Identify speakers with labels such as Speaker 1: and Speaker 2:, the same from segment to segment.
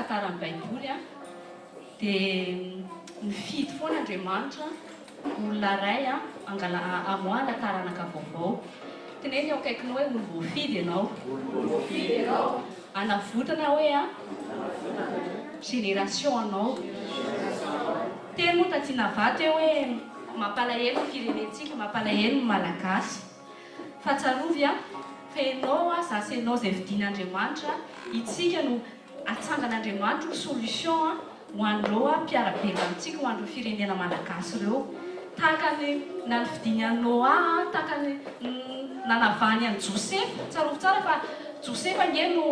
Speaker 1: tantaran'ny Baiboly a, dia nifidy foana Andriamanitra olona iray angala hamoahana taranaka vaovao. Teneno eo akaikinao hoe olom-boafidy ianao.
Speaker 2: Olom-boafidy ianao.
Speaker 1: Hanavotana hoe a. Génération anao. Teny moa taty Navato eo hoe mampalahelo ny firenentsika, mampalahelo ny Malagasy. Fa tsarovy a, fa ianao a, za sy ianao izay fidin'Andriamanitra, itsika no atsangan'Andriamanitra ho solution a, ho an'ireo mpiara-belona amintsika, ho an'ireo firenena Malagasy ireo. Tahaka ny nanifidiany an'i Noa, tahaka ny nanavahany an'i Josefa. Tsarovy tsara fa Josefa ange no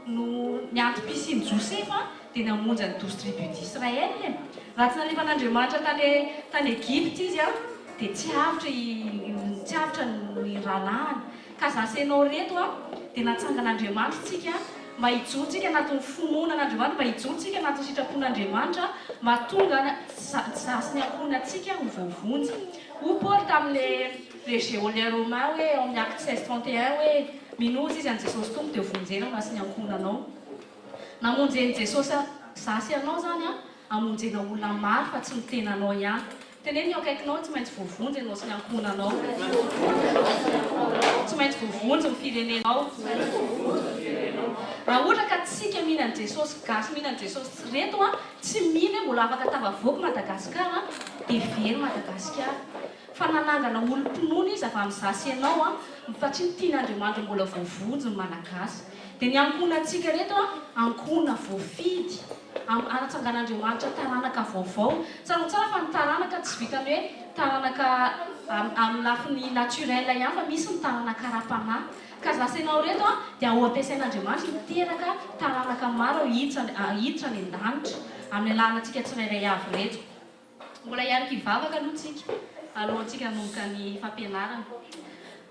Speaker 1: no ny antom-pisian'i Josefa dia namonjy an'i douze tribus d'Israël e. Raha tsy nalefan'Andriamanitra tany tany Egypta izy dia tsy avotra i tsy avotra ny rahalahiny. Ka za sy enao reto a dia natsangan'Andriamanitra tsika mba hijoro tsika anatin'ny finoana an'Andriamanitra, mba hijoro tsika anatin'ny sitrapon'Andriamanitra mba hahatonga za sy ny ankohonantsika ho voavonjy. Hoy Paoly tamin'le le geôlier romain hoe ao amin'ny Actes 16 31 hoe minoa izy an'i Jesosy Tompo dia ho vonjena anao sy ny ankohonanao. Namonjen'i Jesosy za sy anao zany a hamonjena olona maro fa tsy ny tenanao ihany. Teneno ny eo akaikinao tsy maintsy voavonjy ianao sy ny ankohonanao. Tsy maintsy voavonjy ny firenenao. Raha ohatra ka tsika mino an'i Jesosy gasy mino an'i Jesosy tsy reto an, tsy mino hoe mbola afaka tafavoaka Madagascar an, dia very Madagasikara. Fa nanangana olom-pinoana izy avy amin'ny za sy ianao an, satria tian'Andriamanitra mbola voavonjy ny Malagasy. Dia ny ankohonantsika reto an, ankohona voafidy. Hanatsangan'Andriamanitra taranaka vaovao. Tsarovy tsara fa ny taranaka tsy vitan'ny hoe taranaka amin'ny lafiny naturel ihany fa misy ny taranaka ara-panahy. Ka za sy ianao ireto dia ho ampiasain'Andriamanitra hiteraka taranaka maro hiditra any an-danitra amin'ny alalantsika tsirairay avy ireto. Mbola hiaraka hivavaka aloha tsika alohantsika hanomboka ny fampianarana.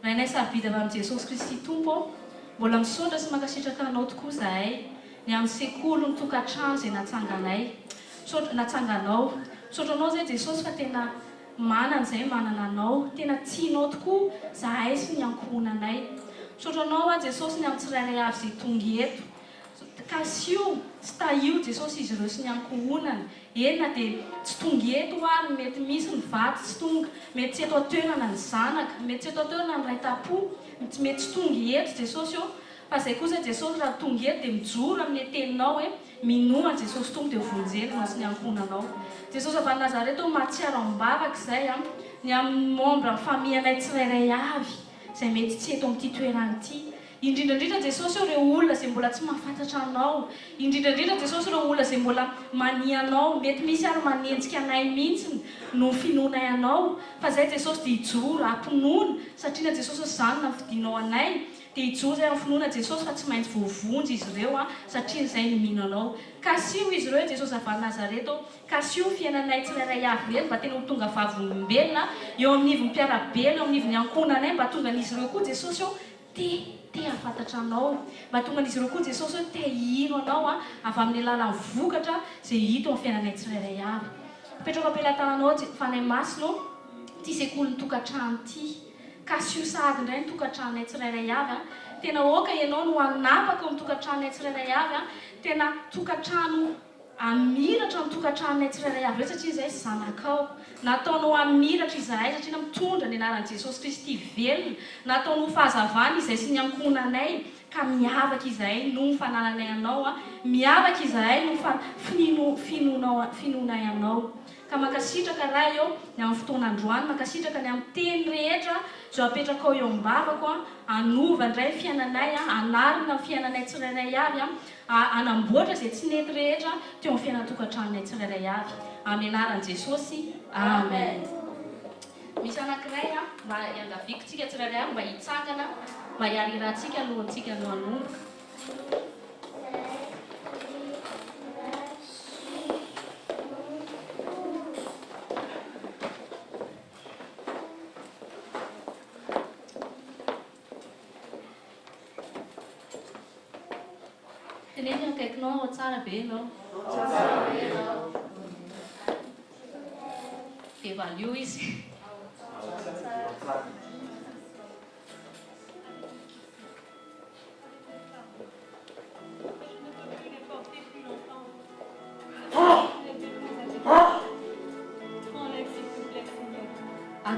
Speaker 1: Rainay sarobidy avy amin'i Jesosy Kristy Tompo ô, mbola misaotra sy mankasitraka Anao tokoa izahay ny amin'ny sekoly, ny tokantrano izay natsanganay. Misaotra, natsanganao. Misaotra Anao izay Jesosy fa tena manana izay manana Anao. Tena tianao tokoa izahay sy ny ankohonanay. Misaotra Anao aho Jesosy ny amin'ny tsirairay avy izay tonga eto. Kasio sy tahio Jesosy izy ireo sy ny ankohonany. Eny na dia tsy tonga eto ary mety misy ny vady tsy tonga, mety tsy eto an-toerana ny zanaka, mety tsy eto an-toerana ny ray tam-po, mety tsy tonga eto Jesosy ô. Fa zay kosa Jesosy raha tonga eto dia mijoro amin'ny teninao hoe minoa an'i Jesosy Tompo dia ho vonjena anao sy ny ankohonanao. Jesosy avy any Nazareth ô mahatsiaro am-bavaka izay an, ny amin'ny membre ny famille anay tsirairay avy izay mety tsy eto amin'ity toerana ity. Indrindra indrindra Jesosy ô ireo olona izay mbola tsy mahafantatra Anao. Indrindra indrindra Jesosy ireo olona izay mbola mania Anao. Mety misy ary manenjika anay mihitsy noho ny finoanay Anao. Fa izay Jesosy dia hijoro am-pinoana satria na Jesosy ô izany na fidinao anay dia hijoro izay amin'ny finoana Jesosy fa tsy maintsy voavonjy izy ireo an satria izay no mino Anao. Kasiho izy ireo Jesosy avy any Nazareth ô. Kasiho ny fiainanay tsirairay avy ireto mba tena ho tonga vavolombelona eo amin'ny ivon'ny mpiara-belona eo amin'ny ivon'ny ankohonanay mba tonga an'izy ireo koa Jesosy ô Te, te hahafantatra Anao. Mba tonga an'izy ireo koa Jesosy hoe te hino Anao aho, avy amin'ny alalan'ny vokatra izay hita eo amin'ny fiainanay tsirairay avy. Apetrako am-pelatananao Je, Fanahy Masina ô, ity sekolin'ny tokantrano ity. Kasio sahady indray ny tokantranonay tsirairay avy an. Tena aoka Ianao no hanapaka eo amin'ny tokantranonay tsirairay avy an. Tena tokantrano. Hamiratra ny tokantranonay tsirairay avy eo satria izahay zanakao. Nataonao hamiratra izahay satria mitondra ny anaran'i Jesosy Kristy velona. Nataonao ho fahazavana izahay sy ny ankohonanay ka miavaka izahay noho ny fanananay Anao. Miavaka izahay noho ny finoanao finoanay Anao. Ka mankasitraka Ray ô ny amin'ny fotoana androany, mankasitraka ny amin'ny teny rehetra izao apetrakao eo am-bavako hanova indray ny fiainanay, hanarina ny fiainanay tsirairay avy. Hanamboatra izay tsy nety rehetra teo amin'ny fiainan-tokantranonay tsirairay avy. Amin'ny anaran'i Jesosy. Amen. Misy anankiray mba iangaviako tsika tsirairay avy mba hitsangana mba hiarirantsika alohantsika no hanomboka. Teneno eo akaikinao ao tsara be ianao.
Speaker 2: Ao tsara be ianao.
Speaker 1: Dia valio izy.
Speaker 2: Ao tsara.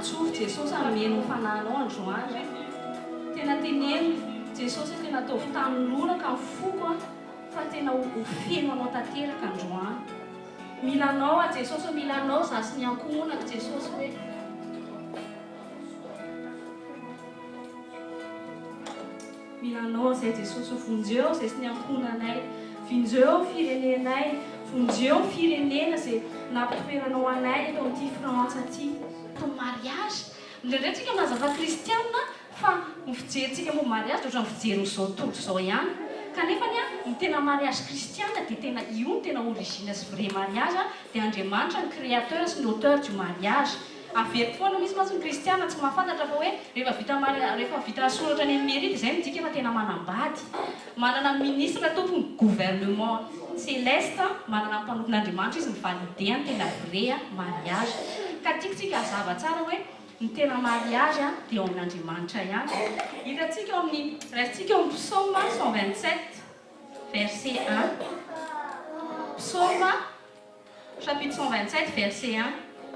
Speaker 1: Antsovy Jesosy hameno ny fanahinao androany re. Tena teneno Jesosy hoe tena ataovy tanoloraka ny foko aho fa tena ho feno anao tanteraka androany. Mila anao aho Jesosy ô, mila anao za sy ny ankohonako Jesosy hoe. Mila anao zay Jesosy o, vonjeo zay sy ny ankohonanay, vinjeo ny firenenay, vonjeo ny firenena zay nampitoeranao anay eto amin'ity Frantsa ty. Atao mariage, indraindray tsika milaza fa kristianina fa ny fijerintsika momba mariage dia ohatran'ny fijerin'izao tontolo izao ihany, kanefa anie ny tena mariage kristianina dia tena io no tena origine sy vrai mariage dia Andriamanitra ny créateur sy ny auteur du mariage. Averiko foana, misy mantsy ny kristiana tsy mahafantatra fa hoe rehefa vita rehefa vita soratra any amin'ny mairie dia izay midika fa tena manambady. Manana ministre tompony gouvernement celeste, manana ny mpanompon'Andriamanitra izy mi-valider ny tena vrai mariage. Ka tiako tsika hazava tsara hoe ny tena mariage dia ao amin'Andriamanitra ihany. Hitantsika ao amin'ny, raisintsika ao amin'ny psaume 127 verset 1. Psaume. Chapitre 127 verset 1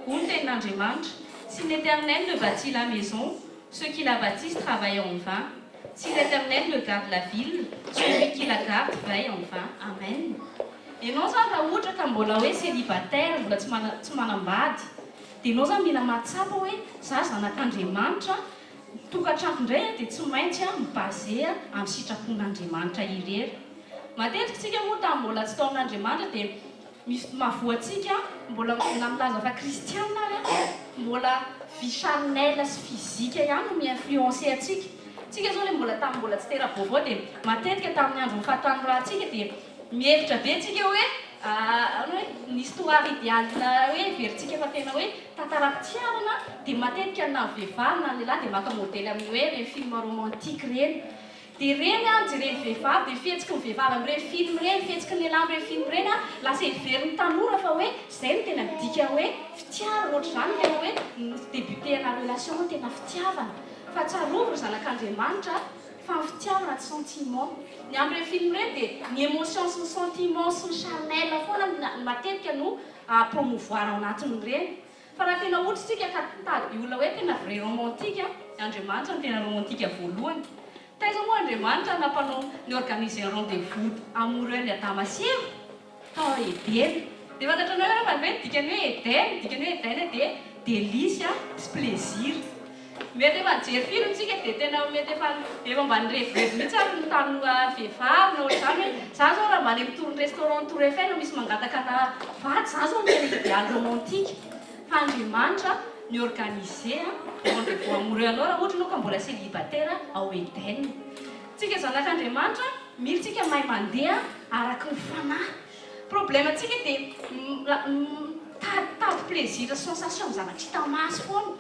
Speaker 1: Hoy ny tenin'Andriamanitra, Si l'Eternel ne bâtit la maison, ceux qui la bâtissent travaillent en vain. Si l'Eternel ne garde la ville, celui qui la garde veille en vain. Amen. Ianao izany raha ohatra ka mbola hoe célibataire, mbola tsy mana, tsy manambady, dia ianao izany mila mahatsapa hoe za zanak'Andriamanitra, ny tokantranoko indray dia tsy maintsy mi-baser amin'ny sitrapon'Andriamanitra irery. Matetika isika moa tamin'ny mbola tsy tao amin'Andriamanitra dia misy mahavoa antsika mbola na milaza fa kristiana ary mbola vie charnelle sy physique ihany no mi-influencer antsika. Tsika izao ilay mbola tamin'ny mbola tsy tera-baovao dia matetika tamin'ny andron'ny fahatanorantsika dia mihevitra be tsika hoe hoe ny histoire idéale hoe heverintsika fa tena hoe tantaram-pitiavana dia matetika na ny vehivavy na ny lehilahy dia maka modèle amin'ny hoe ireny film romantique ireny. Dia ireny an, jeren'ny vehivavy, dia fihetsiky ny vehivavy amin'ireny film ireny, fihetsiky ny lehilahy amin'ireny film ireny an, lasa heverin'ny tanora fa hoe izay no tena midika hoe fitiavana, ohatr'izany no tena hoe mi-debuter-na relation no tena fitiavana. Fa tsarovy ry zanak'Andriamanitra fa ny fitiavana tsy sentiment. Ny amin'ireny film ireny dia ny émotion sy ny sentiment sy ny charnel foana no matetika no promouvoir ao anatin'ireny. Fa raha tena ohatra isika ka mitady olona hoe tena vrai romantique, Andriamanitra no tena romantique voalohany. Taiza moa Andriamanitra nampanao ni-organiser un rendez-vous amoureux an'i Adama sy Eva? Tao Edena. Dia fantatranareo angamba ve ny dikan'ny hoe Eden? Ny dikan'ny hoe Eden dia délice sy plaisir. Mety efa nijery film tsika dia tena mety efa efa mba nirevirevy mihitsy ary ny tanora vehivavy na ohatr'izany hoe za zao raha mba any amin'ny restaurant tour Eiffel misy mangataka ana vady za zao no tena ideal romantique fa Andriamanitra mi organiser rendez vous amoureux anao raha ohatra ianao ka mbola celibataire ao Eden. Tsika zanak'Andriamanitra mila tsika mahay mandeha araky ny fanahy. Problème tsika dia mitaditady plaisir sy sensation amin'ny zavatra hita maso foana.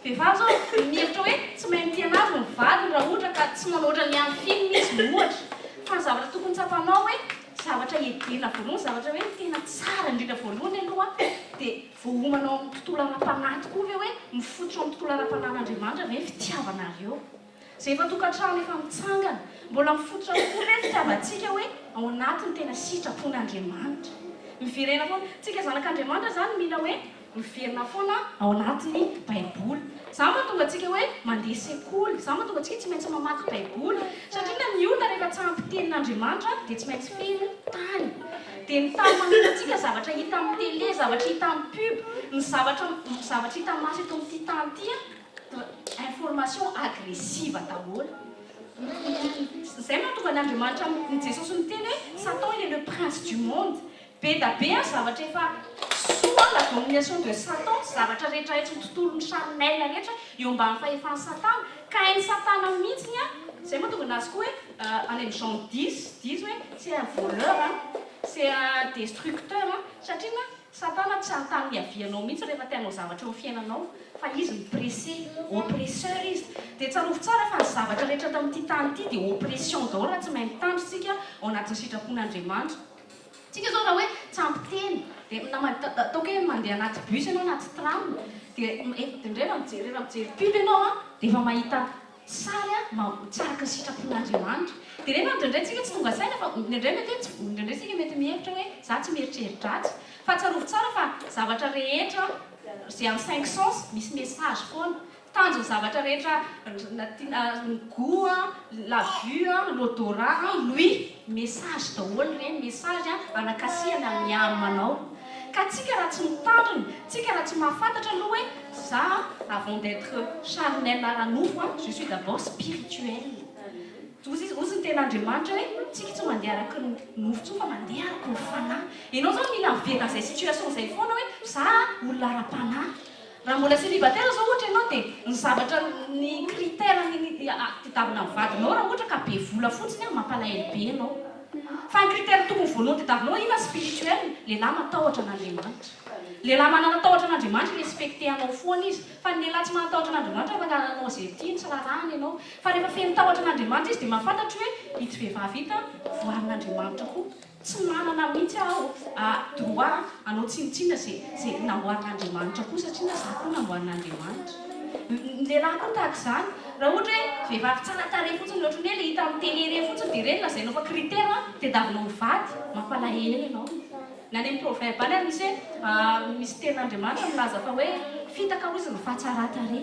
Speaker 1: Vehivavy zao mihevitra hoe tsy mahay mitia anazy ny vadiny raha ohatra ka tsy manao ohatran'ny any film izy ohatra. Fa ny zavatra tokony tsapanao hoe zavatra edena voalohany, zavatra hoe tena tsara indrindra voalohany aloha dia voaomana ao amin'ny tontolo ara-panahy tokoa ve hoe mifototra ao amin'ny tontolo ara-panahin'Andriamanitra ve ny fitiavanareo. Izay efa tokantrano efa mitsangana. Mbola mifototra tokoa ve ny fitiavantsika hoe ao anatin'ny tena sitrapon'Andriamanitra? Miverena foana. Tsika zanak'Andriamanitra izany mila hoe miverina foana ao anatin'ny Baiboly. Izany mahatonga antsika hoe mandeha sekoly. Izany mahatonga antsika tsy maintsy mamaky Baiboly. Satria na ny olona rehefa tsy ampy tenin'Andriamanitra dia tsy maintsy feno tany. Dia ny tany mameno antsika zavatra hita amin'ny télé, zavatra hita amin'ny pub, ny zavatra zavatra hita maso eto amin'ity tany ity an. Information agressive daholo. Zay mahatonga ny Andriamanitra ny Jesosy niteny hoe Satan il est le prince du monde. Be da be ary zavatra efa soa la domination de Satan, zavatra rehetra rehetra ny tontolon'ny charnel rehetra eo ambany fahefan'i Satana. Ka hain'i Satana mihitsiny an, zay mahatonga anazy koa hoe any amin'ny Jean dix, dix hoe c'est un voleur an, c'est un destructeur an, satria na Satana tsy hanontany ny avis-anao mihitsy rehefa te hanao zavatra eo amin'ny fiainanao fa izy mi-presser, oppresseur izy. Dia tsarovy tsara fa ny zavatra rehetra ato amin'ity tany ity dia oppression daholo raha tsy mahay mitandro isika ao anatin'ny sitrapon'Andriamanitra. Tsika izao raha hoe tsy ampy teny dia na ataoko hoe mandeha anaty bus ianao anaty tram dia rehefa mijery rehefa mijery pub ianao an dia efa mahita Sary a, tsy araka ny sitrapon'Andriamanitra. Dia nefa indraindray tsika tsy tonga saina fa indraindray mety hoe tsy, indraindray tsika mety mihevitra hoe za tsy mieritreri-dratsy. Fa tsarovy tsara fa zavatra rehetra izay amin'ny cinq sens misy message foana. Tanjon'ny zavatra rehetra ny gout an, la vue an, l'odorat an, l'ouïe, message daholo ireny, message anakasihana ny âme anao. Ka tsika raha tsy mitandrina, tsika raha tsy mahafantatra aloha hoe za avant d'etre charnel ara-nofo an, je suis d'abord spirituel. Hozy izy, hozy ny tenin'Andriamanitra hoe tsika tsy mandeha araky ny nofo intsony fa mandeha araky ny fanahy. Ianao zany mila miverina amin'izay situation izay foana hoe za olona ara-panahy. Raha mbola célibataire zao ohatra ianao dia ny zavatra ny critère ny tedavina ny vadinao raha ohatra ka be vola fotsiny an mampalahelo be ianao. Fa ny critère tokony voalohany tedavinao inona spirituel, lehilahy matahotra an'Andriamanitra. Lehilahy manana tahotra an'Andriamanitra respecter anao foana izy. Fa ny lehilahy tsy manana tahotra an'Andriamanitra afaka hanao izay tiany tsy rarahany ianao. Fa rehefa feno tahotra an'Andriamanitra izy dia mahafantatra hoe ito vehivavy ito an voarin'Andriamanitra koa. Tsy manana mihitsy aho droit hanao tsinontsinona izay izay namboarin'Andriamanitra koa satria na za koa namboarin'Andriamanitra. Ny lehilahy koa tahaka izany. Raha ohatra hoe vehivavy tsara tarehy fotsiny ohatran'ny hoe ilay hita amin'ny télé ireny fotsiny dia ireny lazainao fa critère tadiavinao ho vady, mampalahelo ianao. Na any amin'ny proverbe any ary misy hoe misy tenin'Andriamanitra milaza fa hoe fitaka hozy ny fahatsaran-tarehy.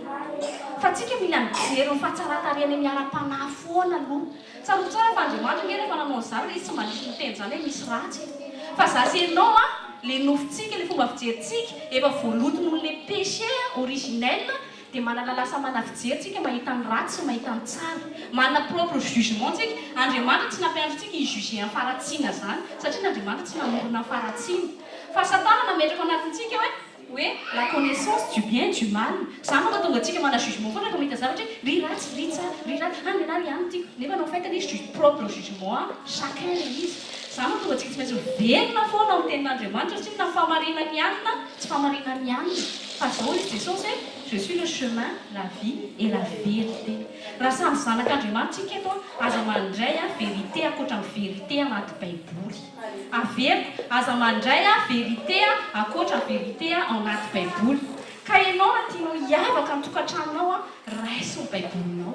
Speaker 1: Fa tsika mila mijery ny fahatsaran-tarehy any amin'ny ara-panahy foana aloha. Tsarovy tsara fa Andriamanitra ange rehefa nanao ny zavatra izy tsy mba nisy niteny izany hoe misy ratsy e. Fa za sy enao an, le nofontsika, le fomba fijerintsika efa voaloto noho le péché originel dia manana lasa mana fijery tsika mahita ny ratsy sy mahita ny tsara. Manana propre jugement tsika. Andriamanitra tsy nampianatra antsika hi-juger ny faharatsiana zany satria n'Andriamanitra tsy namorona ny faharatsiana. Fa satana nametraka ao anatintsika hoe hoe la connaissance du bien du mal. Zany no mahatonga antsika mana jugement foana rehefa mahita zavatra hoe ry ratsy, ry tsara, ry ratsy, ah ny anah ry any tiako. Nefa en fait ilay izy propre jugement à chacun ilay izy. Zany no mahatonga antsika tsy maintsy miverina foana ao amin'ny tenin'Andriamanitra satria na fahamarinan'ny anona tsy fahamarinan'ny anona. Fa zao hoy Jesosy hoe je suis le chemin, la vie et la vérité. Raha samy zanak'Andriamanitra tsika eto an, aza mandray vérité ankoatra ny vérité anaty baiboly. Averiko, aza mandray vérité ankoatra vérité ao anaty baiboly. Ka ianao raha tianao hiavaka ny tokantranonao an, raiso ny baibolinao.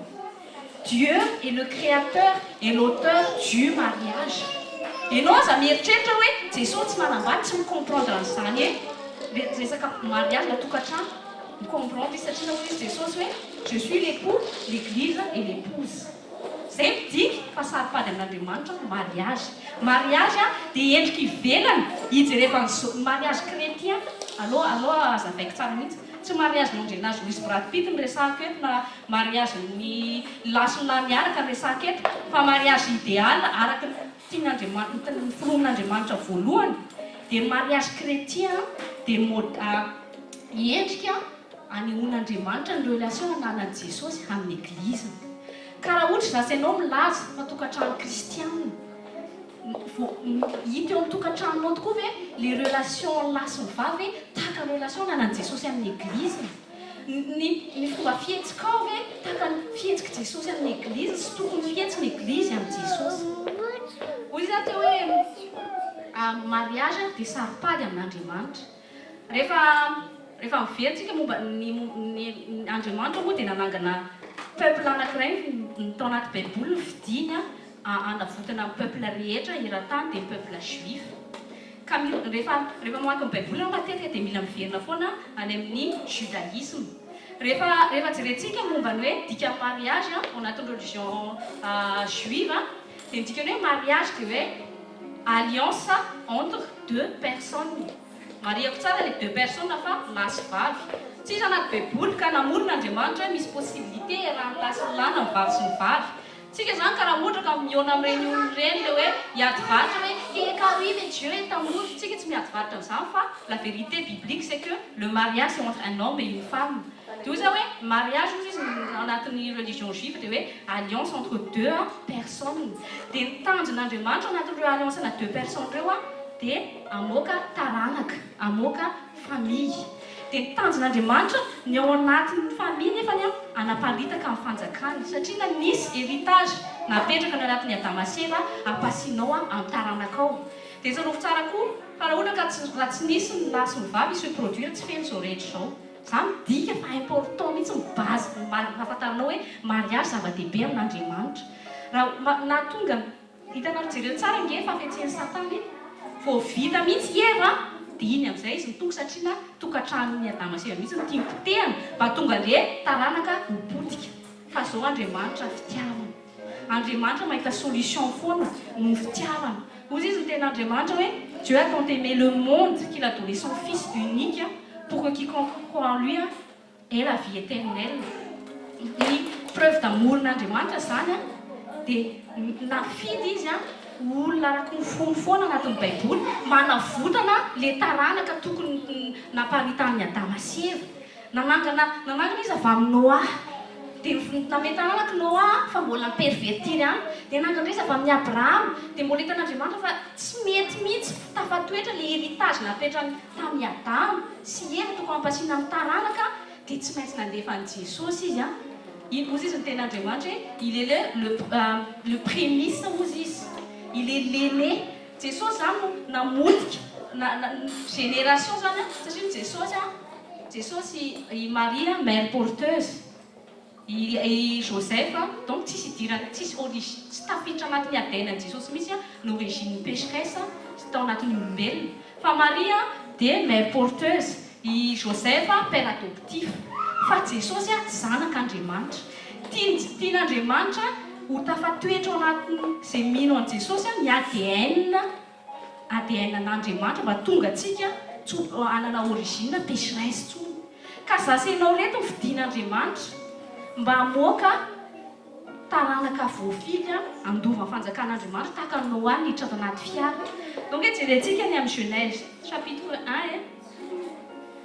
Speaker 1: Dieu est le créateur et l'auteur du mariage. Ianao aza mieritreritra hoe Jesosy tsy manambady, tsy mi-comprendre an'izany hoe resaka mariage na tokantrano. Mi-comprendre izy satria hoy izy Jesosy hoe je suis l'époux, l'église est l'épouse. Izay midika fa saro-pady amin'Andriamanitra ny mariage. Mariage dia endrika ivelany hijerevana ny mariage chrétien. Aleo aleo hazavaiko tsara mihitsy. Tsy mariage nondrenage Louis Brad Pitt no resahako eto na mariage ny lahy sy ny lahy miaraka no resahako eto fa mariage idéal araka ny tian'Andriamanitra ny finoan'Andriamanitra voalohany dia ny mariage chrétien dia mode endrika anehoan'Andriamanitra ny relation ananan'i Jesosy amin'ny Egliziny. Ka raha ohatra izasy ianao milaza fa tokantrano kristianina, Hita eo amin'ny tokantranonao tokoa ve le relation lahy sy ny vavy ve tahaka ny relation ananan'i Jesosy amin'ny Egliziny? Ny ny fomba fihetsikao ve tahaka ny fihetsik'i Jesosy amin'ny Egliziny sy tokony fihetsiky ny Eglizy amin'i Jesosy? Hoy izy teo hoe mariage dia saro-pady amin'Andriamanitra. Rehefa rehefa miverina tsika momba ny ny Andriamanitra moa dia nanangana peuple anankiray ny tao anaty baiboly ny fidiny hanavotana ny peuple rehetra eran-tany dia ny peuple juif. Ka mila rehefa rehefa mamaky ny baiboly ianao matetika dia mila miverina foana any amin'ny judaïsme. Rehefa rehefa jerentsika momba ny hoe dikan'ny mariage ao anatin'ny religion juive dia ny dikan'ny hoe mariage dia hoe alliance entre deux personnes. Marihako tsara ilay deux personnes fa lahy sy vavy. Tsy izy anaty baiboly ka namorona Andriamanitra hoe misy possibilité iarahan'ny lahy sy ny lahy na ny vavy sy ny vavy. Tsika zany ka raha ohatra ka mihaona amin'ireny olona ireny le hoe hiady varotra hoe eka oui mais Dieu est amour, tsika tsy miady varotra amin'izany fa la vérité biblique c'est que le mariage c'est entre un homme et une femme. Dia hoy za hoe mariage hozy izy ao anatin'ny religion juive dia hoe alliance entre deux personnes. Dia ny tanjon'Andriamanitra ao anatin'ireo alliance ana deux personnes ireo dia hamoaka taranaka, hamoaka famille. Dia ny tanjon'Andriamanitra ny ao anatin'ny famille nefany hanaparitaka ny fanjakany satria na nisy héritage napetraka ny ao anatin'i Adama sy Eva hampasinao amin'ny taranakao. Dia tsarovy tsara koa fa raha ohatra ka tsy raha tsy nisy ny lahy sy ny vavy hi se produire tsy feno izao rehetra izao. Izany midika fa important mihitsy ny base ny fahafantaranao hoe mariage zava-dehibe amin'Andriamanitra. Raha nahatonga Hitanareo jereo tsara ange fa fetsen'i satana e! Vao vita mihitsy i Eva. Dia iny amin'izay izy no tonga satria na tokantranon'i Adama sy Eva mihitsy no tiany potehana mba hahatonga an'le taranaka ho potika. Fa zao Andriamanitra fitiavana. Andriamanitra mahita solution foana noho ny fitiavana. Hozy izy ny tenin'Andriamanitra hoe Dieu a tant aimé le monde qu'il a donné son fils unique pour que quiconque croit en lui ait la vie éternelle. Ny preuve d'amour n'Andriamanitra zany dia nafidy izy olona araky ny fony foana anatin'ny baiboly mba hanavotana le taranaka tokony naparitahan'i Adama sy Eva. Nanangana nanangana izy avy amin'i Noa. Dia namehy taranaka i Noa fa mbola ni-pervertir ihany. Dia nanangana izy avy amin'i Abrahama. Dia mbola hitan'Andriamanitra fa tsy mety mihitsy tafatoetra ilay héritage napetrany tamin'i Adama sy i Eva tokony hampasiana amin'ny taranaka dia tsy maintsy nandefa an'i Jesosy izy an. Hozy izy ny tenin'Andriamanitra hoe il est le le le prémisse hozy izy. Il est l'aîné. Jesosy izany no namotika na na génération izany an, satria ny Jesosy an, Jesosy i Maria mère porteuse, i i Joseph donc tsisy idirany tsisy origine tsy tafiditra anatin'ny ADN an'i Jesosy mihitsy an ny origine pécheresse sy tao anatin'ny olombelona fa Maria dia mère porteuse, i Joseph père adoptif fa Jesosy an zanak'Andriamanitra. Tiany tian'Andriamanitra ho tafatoetra ao anatin'izay mino an'i Jesosy ny ADN, ADN an'Andriamanitra mba tonga antsika tsy ho hanana origine pécheresse intsony. Ka za sy ianao ireto no fidin'Andriamanitra mba hamoaka taranaka voafidy handova ny fanjakan'Andriamanitra tahaka an'i Noa niditra tao anaty fiara. Donc jerentsika ny amin'ny Genèse chapitre un e.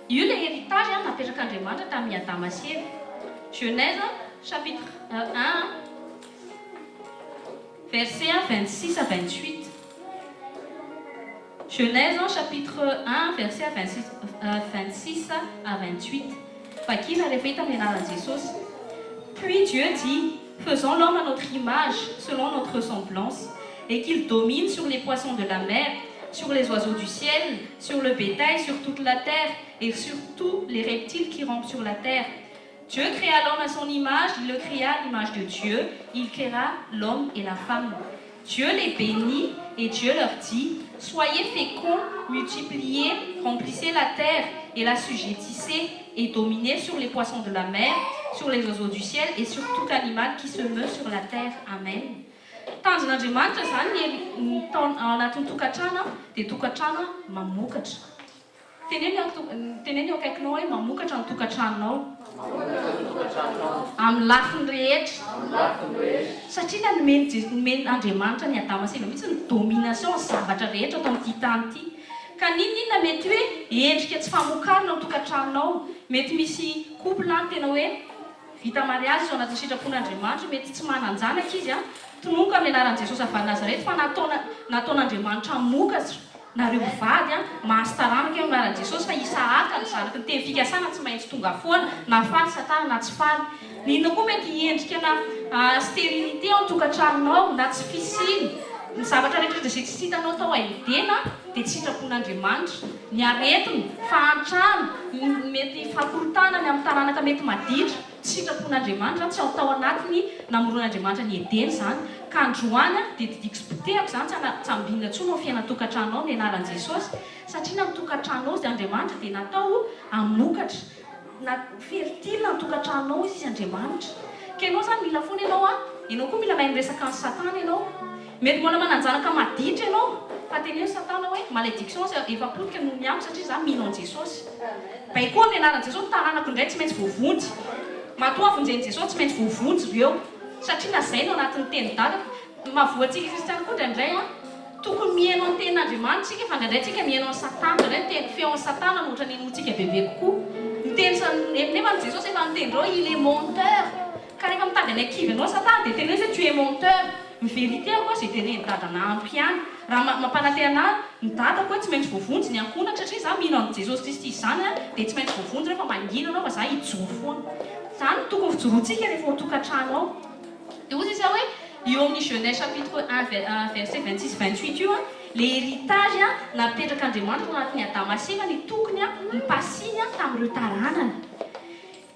Speaker 1: Io ilay héritage napetrak'Andriamanitra tamin'i Adama sy Eva. Genèse chapitre un verset 26 à 28. Genèse chapitre 1 verset 26 à 28. Vakina rehefa hita amin'ny anaran'i Jesosy. Puis Dieu dit, faisons l'homme à notre image, selon notre ressemblance, et qu'il domine sur les poissons de la mer, sur les oiseaux du ciel, sur le bétail, sur toute la terre, et sur tous les reptiles qui rampent sur la terre. Dieu créa l'homme à son image, il le créa à l'image de Dieu, il créa l'homme et la femme. Dieu les bénit et Dieu leur dit, soyez féconds, multipliez, remplissez la terre et l'assujettissez et dominez sur les poissons de la mer, sur les oiseaux du ciel et sur tout animal qui se meut sur la terre. Amen. Tanjon'Andriamanitra zany ny tao anatin'ny tokantrano dia tokantrano mamokatra. Teneno eo akaikinao hoe mamokatra ny tokantranonao. Amin'ny lafiny rehetra. Satria na nomen'Andriamanitra an'i Adama sy Eva mihitsy ny domination ny zavatra rehetra ato amin'ity tany ity. Ka n'inon'inona mety hoe endrika tsy famokarana ao tokantranonao. Mety misy couple any tena hoe vita mariazy izy ao anatin'ny sitrapon'Andriamanitra, mety tsy manan-janaka izy an. Tononiko amin'ny anaran'i Jesosy avy any Nazareth fa nataon'Andriamanitra hamokatra nareo mivady an, mahazo taranaka eo amin'ny anaran'i Jesosy fa Isahaka ny zanaky ny teny fikasana tsy maintsy tonga foana na faly satana na tsy faly. Ny inona koa mety hiendrika na stérilité ao an-tokantranonao na tsy fisiana. Ny zavatra rehetra izay tsy hitanao tao Edena dia tsy sitrapon'Andriamanitra. Ny aretina, fahantrana, ny mety fahakorontanana ny amin'ny taranaka mety maditra, tsy sitrapon'Andriamanitra, tsy ao tao anatin'ny namoronan'Andriamanitra ny Edena izany. Ka androany dia didiako sy potehako izany tsy tsy hambinina intsony ao fiainan-tokantranonao amin'ny anaran'i Jesosy. Satria na ny tokantranonao izay Andriamanitra dia natao hamokatra. Na fertile ny tokantranonao hoy izy Andriamanitra. Ka ianao izany mila foana ianao an, ianao koa mila mahay miresaka amin'i satana ianao. Mety mbola manan-janaka maditra ianao, fa teneno satana hoe malédiction efa potika noho ny amiko satria izaho mino an'i Jesosy. Baikoa amin'ny anaran'i Jesosy ny taranako indray tsy maintsy voavonjy. Matoa vonjen'i Jesosy tsy maintsy voavonjy ireo. Satria lazaina ao anatin'ny teny dadako. Mahavoa antsika kristiana koa indraindray an. Tokony mihaino ny tenin'Andriamanitra isika fa indraindray tsika mihaino an'i Satana, indraindray ny teny feon'i Satana no ohatran'ny henointsika bebe kokoa. Ny teny sa nefa ny Jesosy efa niteny ireo il est menteur. Ka rehefa mitady hanakivy anao Satana dia teneno izy hoe tu es menteur. Ny vérité aloha izay tenenin'i dadana amiko ihany. Raha mampanantena ahy ny dadako hoe tsy maintsy voavonjy ny ankohonako satria izaho mino an'i Jesosy Kristy izany dia tsy maintsy voavonjy ireo fa mangina anao fa izaho hijoro foana. Izany no tokony fijoroantsika rehefa ao an-tokantrano ao. Dia hozy izy hoe eo amin'ny Genèse chapitre un verset 26 28 io le héritage napetrak'Andriamanitra tao anatin'i Adama sy Eva ny tokony nipasiny tamin'ireo taranany.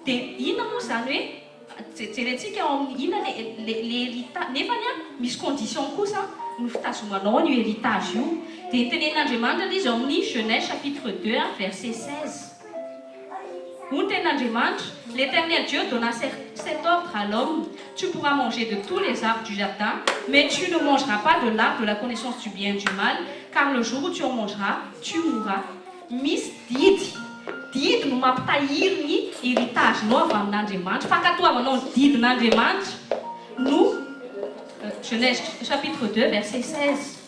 Speaker 1: Dia inona moa izany hoe jerentsika ao amin'ny inona le le le héritage nefany misy condition kosa. no fitazomanao an'io héritage io. Dia tenenin'Andriamanitra ilay izy ao amin'ny Genèse chapitre 2 verset 16. Hoy ny tenin'Andriamanitra, L'Eternel Dieu donna cet ordre à l'homme, Tu pourras manger de tous les arbres du jardin, mais tu ne mangeras pas de l'arbre de la connaissance du bien et du mal, car le jour où tu en mangeras, tu mourras. Misy didy. Didy no mampitahiry ny héritage-nao avy amin'Andriamanitra. Fankatoavanao ny didin'Andriamanitra no Genèse chapitre 2 verset 16.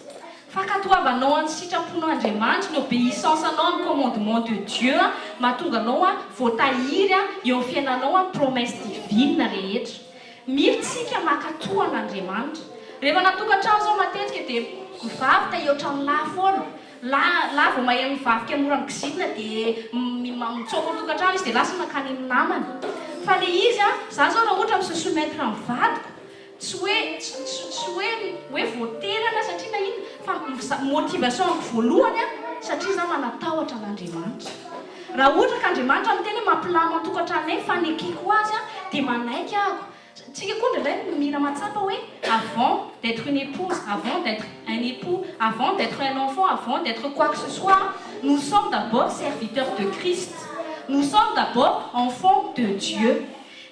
Speaker 1: Fankatoavanao ny sitrapon'Andriamanitra, ny obéissance anao amin'ny commandement de Dieu mahatonga anao voatahiry eo amin'ny fiainanao ny promesse divine rehetra. Mila tsika mankatoa an'Andriamanitra. Rehefa natokantrano zao matetika dia mivavy ta hihoatra ny lahy foana. Lahy lahy vao maheno mivavika mora mikizitina dia mitsoaka ao tokantrano izy dia lasa mankany amin'ny namany. Fa le izy an, za zao raha ohatra mi-se soumettre amin'ny vadiko, tsy hoe tsy hoe hoe voaterana satria na inona fa motivation-ko voalohany an, satria za manatahotra an'Andriamanitra. Raha ohatra ka Andriamanitra miteny hoe mampilama ny tokantranonay fanekeko azy an, dia manaiky ahako. Tsika koa indraindray mila mahatsapa hoe avant d'être une épouse, avant d'être un époux, avant d'être un enfant, avant d'être quoi que ce soit, nous sommes d'abord serviteurs de Christ, nous sommes d'abord enfants de Dieu.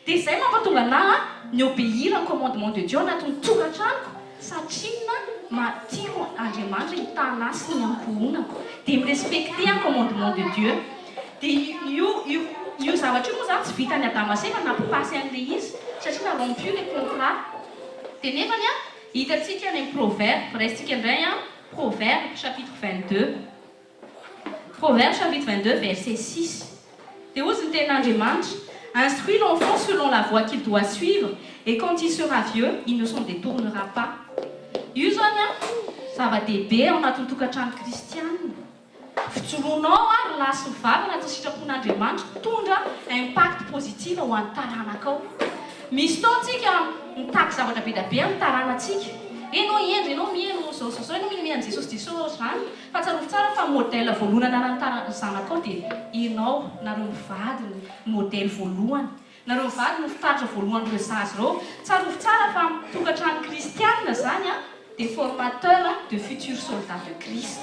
Speaker 1: Dia izay mampatonga anah mi-obéir ny commandement de Dieu anatin'ny tokantranoko satria ma tiako Andriamanitra hitana ahy sy ny ankohonako. Dia mi-respecter ny commandement de Dieu. Dia io io io zavatra io moa izany tsy vitan'i Adama sy Eva nampipasy an'ilay izy satria na rompu ilay contrat. Dia nefany an, hitantsika any amin'ny Proverbe, raisintsika indray an, Proverbe chapitre 22. Proverbe chapitre 22 verset 6. Dia hozy ny tenin'Andriamanitra, Instruis l'enfant selon la voie qu'il doit suivre, et quand il sera vieux, il ne s'en détournera pas. Io izany an, zava-dehibe ao anatin'ny tokantrano kristianina. Fijoroanao ary lahy sy vavy anatin'ny sitrapon'Andriamanitra mitondra impact positive ho an'ny taranakao. Misy fotoana tsika mitaky zavatra be dia be amin'ny taranatsika. Enao hendry, enao mino zao zao zao, enao mino an'i Jesosy Jesosy zany. Fa tsarovy tsara fa modèle voalohany ananan'ny tara zanakao dia enao, nareo mivady no modèle voalohany. Nareo mivady no fitaratra voalohan'ireo zaza ireo. Tsarovy tsara fa tokantrano kristianina zany an dia formateur de futurs soldats de Christ.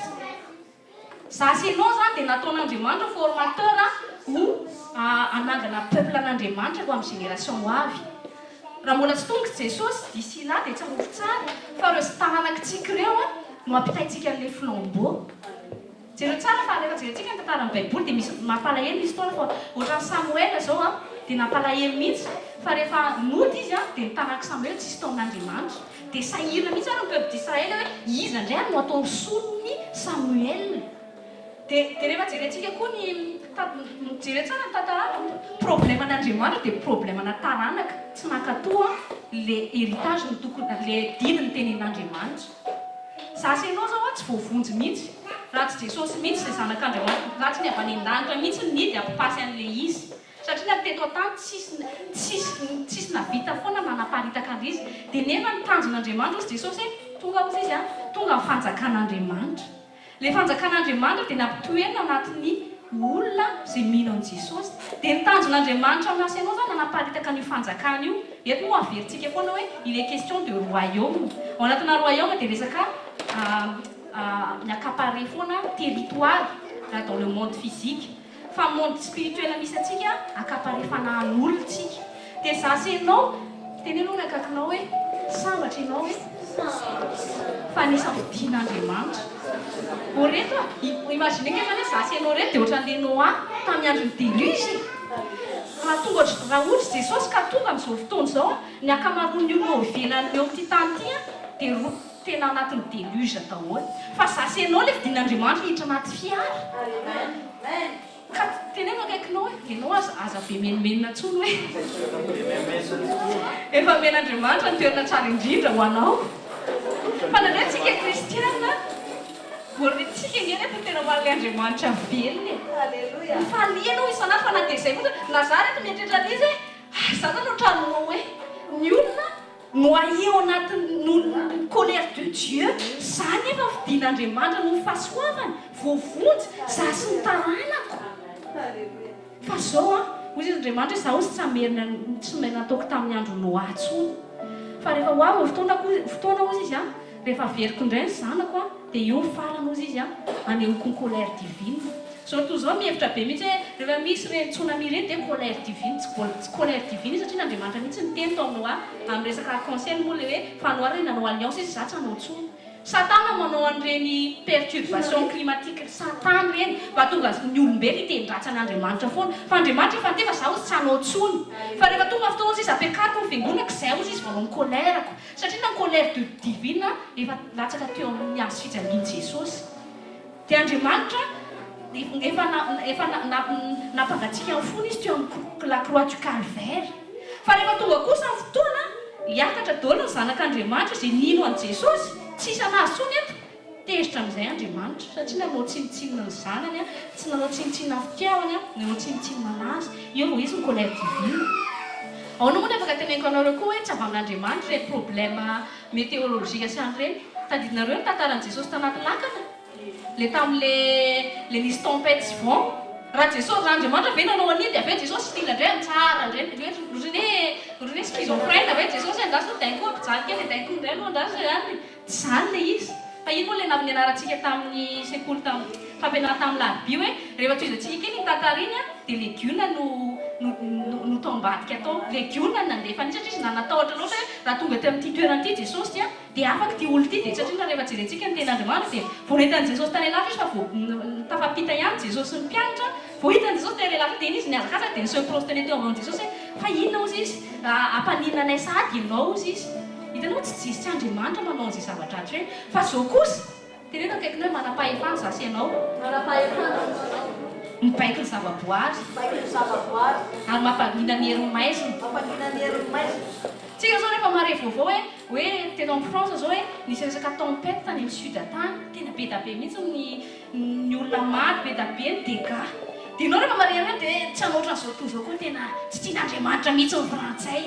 Speaker 1: Za sy enao zany dia nataon'Andriamanitra formateur ho hanangana peuple an'Andriamanitra ho amin'ny génération ho avy. Raha mbola tsy tonga i Jesosy d'ici là dia tsarovy tsara fa ireo taranakitsika ireo no hampitaintsika an'ilay flambeau. Jereo tsara fa rehefa jerentsika ny tantaran'ny baiboly dia misy mampalahelo misy fotoana fa ohatran'i Samoela zao an dia nampalahelo mihitsy fa rehefa nody izy an dia ny taranak'i Samoela tsisy tao amin'Andriamanitra dia sahirana mihitsy ary ny peuple d'Israël hoe iza indray ary no atao solon'i Samuel dia dia rehefa jerentsika koa ny jereo tsara ny tantarana problème an'Andriamanitra dia problème ana taranaka tsy nankatoa le héritage no tokony le didy nitenenin'Andriamanitra. Za sy enao zao tsy voavonjy mihitsy raha tsy Jesosy mihitsy izay zanak'Andriamanitra, raha tsy ny avy any an-danitra mihitsy no nidy hampipasy an'ilay izy satria na teto an-tany tsisy tsisy tsisy navita foana nanaparitaka an'ilay izy dia nefa ny tanjon'Andriamanitra hozy Jesosy hoe tonga hozy izy an tonga ny fanjakan'Andriamanitra. Ilay fanjakan'Andriamanitra dia nampitoerina anatin'ny olona izay mino an'i Jesosy. Dia ny tanjon'Andriamanitra aminà sy ianao izany hanaparitaka an'io fanjakana io. Eto moa averintsika foana hoe il est question de royaume. Ao anatina royaume dia resaka mi-accaparer foana territoire raha dans le monde physique. Fa monde spirituel misy antsika accaparer fanahin'olona tsika. Dia za sy enao, teneno aloha ny akaikinao hoe sambatra ianao hoe fa anisan'ny fidin'Andriamanitra. Ô reto a, imagine nge zany hoe za sy enao reto dia ohatran'le Noah tamin'ny andron'ny déluge e. Raha tonga ohatry, raha ohatra Jesosy ka tonga amin'izao fotoana izao, ny ankamaroan'ny olona eo ivelany eo amin'ity tany ity an, dia ro, tena anatin'ny déluge daholo. Fa za sy enao le fidin'Andriamanitra hiditra anaty fiara. Ka teneno akaikinao hoe enao aza aza be menomenona intsony hoe efa omen'Andriamanitra ny toerana tsara indrindra ho anao. Fa nareo tsika kristiana tsika ange reto tena ho an'ilay Andriamanitra velona e. Mifalia ianao isan'andro fa na dia izay fotsiny na za reto mieritreritra an'izy hoe ah za zany ohatran'ny hoe ny olona Noyé ao anatin'ny colère de Dieu, za nefa fidin'Andriamanitra noho ny fahasoavany, voavonjy, za sy ny taranako. Fa zao an, hoy izy Andriamanitra hoe za ozy tsy hamerina ny tsy nataoko tamin'ny andro Noa intsony. Fa rehefa ho avy ny fotoana fotoana hozy izy an, Rehefa averiko indray ny zanako an, dia io ny farany hozy izy an, anehoako ny colère divine. Zao toa zao mihevitra be mihitsy hoe rehefa misy ireny tsunami ireny dia colère divine, tsy tsy colère divine izy satria n'Andriamanitra mihitsy niteny tao amin'ny Noa, amin'ny resaka arc en ciel moa ilay hoe fa Noa re nanao alliance izy za tsy hanao intsony. Satana manao an'ireny perturbation climatique satana ireny mba hahatonga ny olombelona hiteny ratsy an'Andriamanitra foana. Fa Andriamanitra efa niteny fa za hozy tsy hanao intsony. Fa rehefa tonga ny fotoana hozy izy ampiakariko ny fiangonako izay hozy izy vao hanao ny colère-ko. Satria na ny colère de divine efa latsaka teo amin'ny hazo fijalian'i Jesosy. Dia Andriamanitra efa efa nampangatsiaka ny fony izy teo amin'ny la croix du calvaire. Fa rehefa tonga kosa ny fotoana, hiakatra daholo ny zanak'Andriamanitra izay nino an'i Jesosy, tsy hisy an'azy intsony eto. Tezitra amin'izay Andriamanitra, satria nanao tsinontsinona ny zanany, tsy nanao tsinontsinona ny fitiavany, nanao tsinontsinona an'azy. Eo vao hisy ny colère divine. Ahoana moa ny afaka teneniko anareo koa hoe tsy avy amin'Andriamanitra ireny problème météorologique sy an'ireny? Tadidinareo ny tantaran'i Jesosy tanaty lakana? Le tamin'le le nisy tempête sy vent. Raha Jesosy, raha Andriamanitra ve nanao an'iny dia avy eo Jesosy style ndray amin'ny tsara ndray, ohatran'ny hoe ohatran'ny hoe schizophrène ve Jesosy hoe andraso d'un coup ampijaly kely dia d'un coup ndray aloha andraso hoe any. Tsy izany ilay izy. Fa iny moa ilay nianarantsika tamin'ny sekoly tamin'ny fampianarana tamin'ny larobia hoe rehefa tohizantsika kely iny tantara iny dia legiona no no no tao ambadika tao. Legiona no nandefa an'iny satria izy nanatahotra loatra hoe raha tonga teo amin'ity toerana ity Jesosy dia dia afaka ity olona ity dia satria rehefa jerentsika ny tenin'Andriamanitra dia vao nentin'i Jesosy tany alavitra izy fa vao tafapita ihany Jesosy sy ny mpianatra vao hitan'i Jesosy tany alavitra dia iny izy nihazakazaka dia ni-se prosterner teo ambanin'i Jesosy hoe fa inona hozy izy hampaninona anay sahady ianao hozy izy. Hitanao tsy tsy tsy Andriamanitra manao an'izay zava-dratsy ireny fa zao kosa teneno akaikinao hoe manam-pahefana za sy ianao.
Speaker 2: Manam-pahefana za sy ianao.
Speaker 1: Mibaiko ny zava-boary.
Speaker 2: Mibaiko ny zava-boary.
Speaker 1: Ary mampangina ny herin'ny maizina.
Speaker 2: Mampangina ny herin'ny maizina.
Speaker 1: Tsika zao rehefa mahare vaovao hoe hoe teto amin'ny France zao hoe nisy resaka tempête tany amin'ny sud tany, tena be da be mihitsy ny ny olona maty, be da be ny dégâts. Dia ianao rehefa mahare an'ireny dia tsy hanao ohatran'izao toy izao koa tena tsy tian'Andriamanitra mihitsy ny frantsay.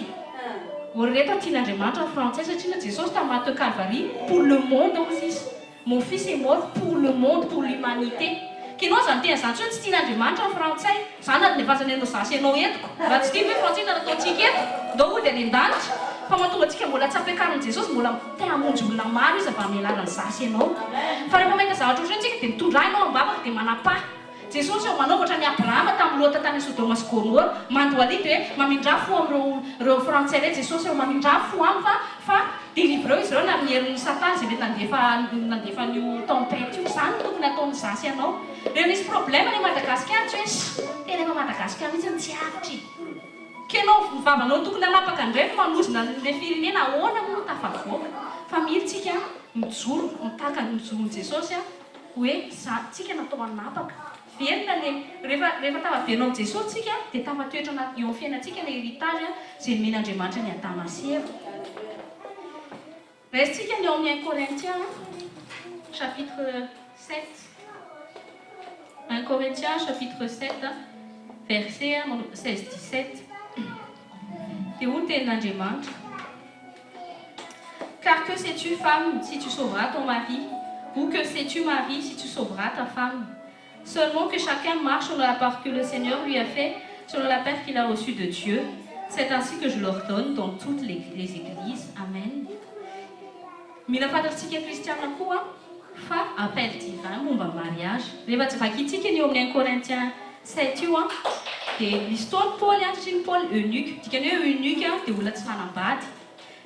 Speaker 1: Or reto tian'Andriamanitra ny frantsay satria na Jesosy tamin'ny maty teo Calvary pour le monde hozy izy, mon fils est mort pour le monde, pour l'humanité. Ka ianao aza miteny izany tsy hoe tsy tian'Andriamanitra ny frantsay, izany no andefasany anao za sy ianao eto ko, raha tsy tiany hoe frantsay inona no ataontsika eto, ndao hody any an-danitra, fa mahatonga antsika mbola tsy ampiakarin'i Jesosy, mbola te hamonjy olona maro izy avy amin'ny alalan'ny za sy ianao. Fa rehefa mahita zavatra ohatr'ireny tsika dia mitondra ahy ianao am-bavaka dia manapaha. Jesosy eo manao ohatran'i Abrahama tamin'i Lota tany Sodoma sy Gomora, mandohalika dia hoe mamindrà fo amin'ireo ireo frantsay ireo Jesosy eo mamindrà fo aminy fa fa delivreo izy ireo ny amin'ny herin'ny satana izay mety nandefa nandefa an'io tempête io, izany no tokony hataon'ny za sy ianao. Rehefa misy problème any Madagasikara tsy hoe ss tena efa Madagasikara mihitsy no tsy avotra e. K'enao ny vavanao tokony hanapaka indray no manozona an'ilay firenena ahoana moa no tafavoaka fa mila tsika mijoro mitaka ny mijoro Jesosy a. Hoe za tsika natao hanapaka. Velona le rehefa rehefa tafaverina ao amin'i Jesosy tsika dia tafatoetra anaty eo amin'ny fiainantsika le héritage izay nomen'Andriamanitra an'i Adama sy Eva. Raisintsika ny ao amin'ny un Corinthiens chapitre sept. Un Corinthiens chapitre sept verset 16 17. Dia hoy ny tenin'Andriamanitra. Car que sais-tu femme si tu sauveras ton mari ou que sais-tu mari si tu sauveras ta femme Seulement que chacun marche selon la part que le Seigneur lui a fait, selon la part qu'il a reçue de Dieu. C'est ainsi que je l'ordonne dans toutes les, les églises. Amen. Mila fantatsika kristiana koa fa appel divin momba mariage. Rehefa tsy vakintsika ny eo amin'ny 1 Corinthiens 7 io an, dia misy fotoana Paoly an, satria ny Paoly eunuque, dikany hoe eunuque an dia olona tsy manambady.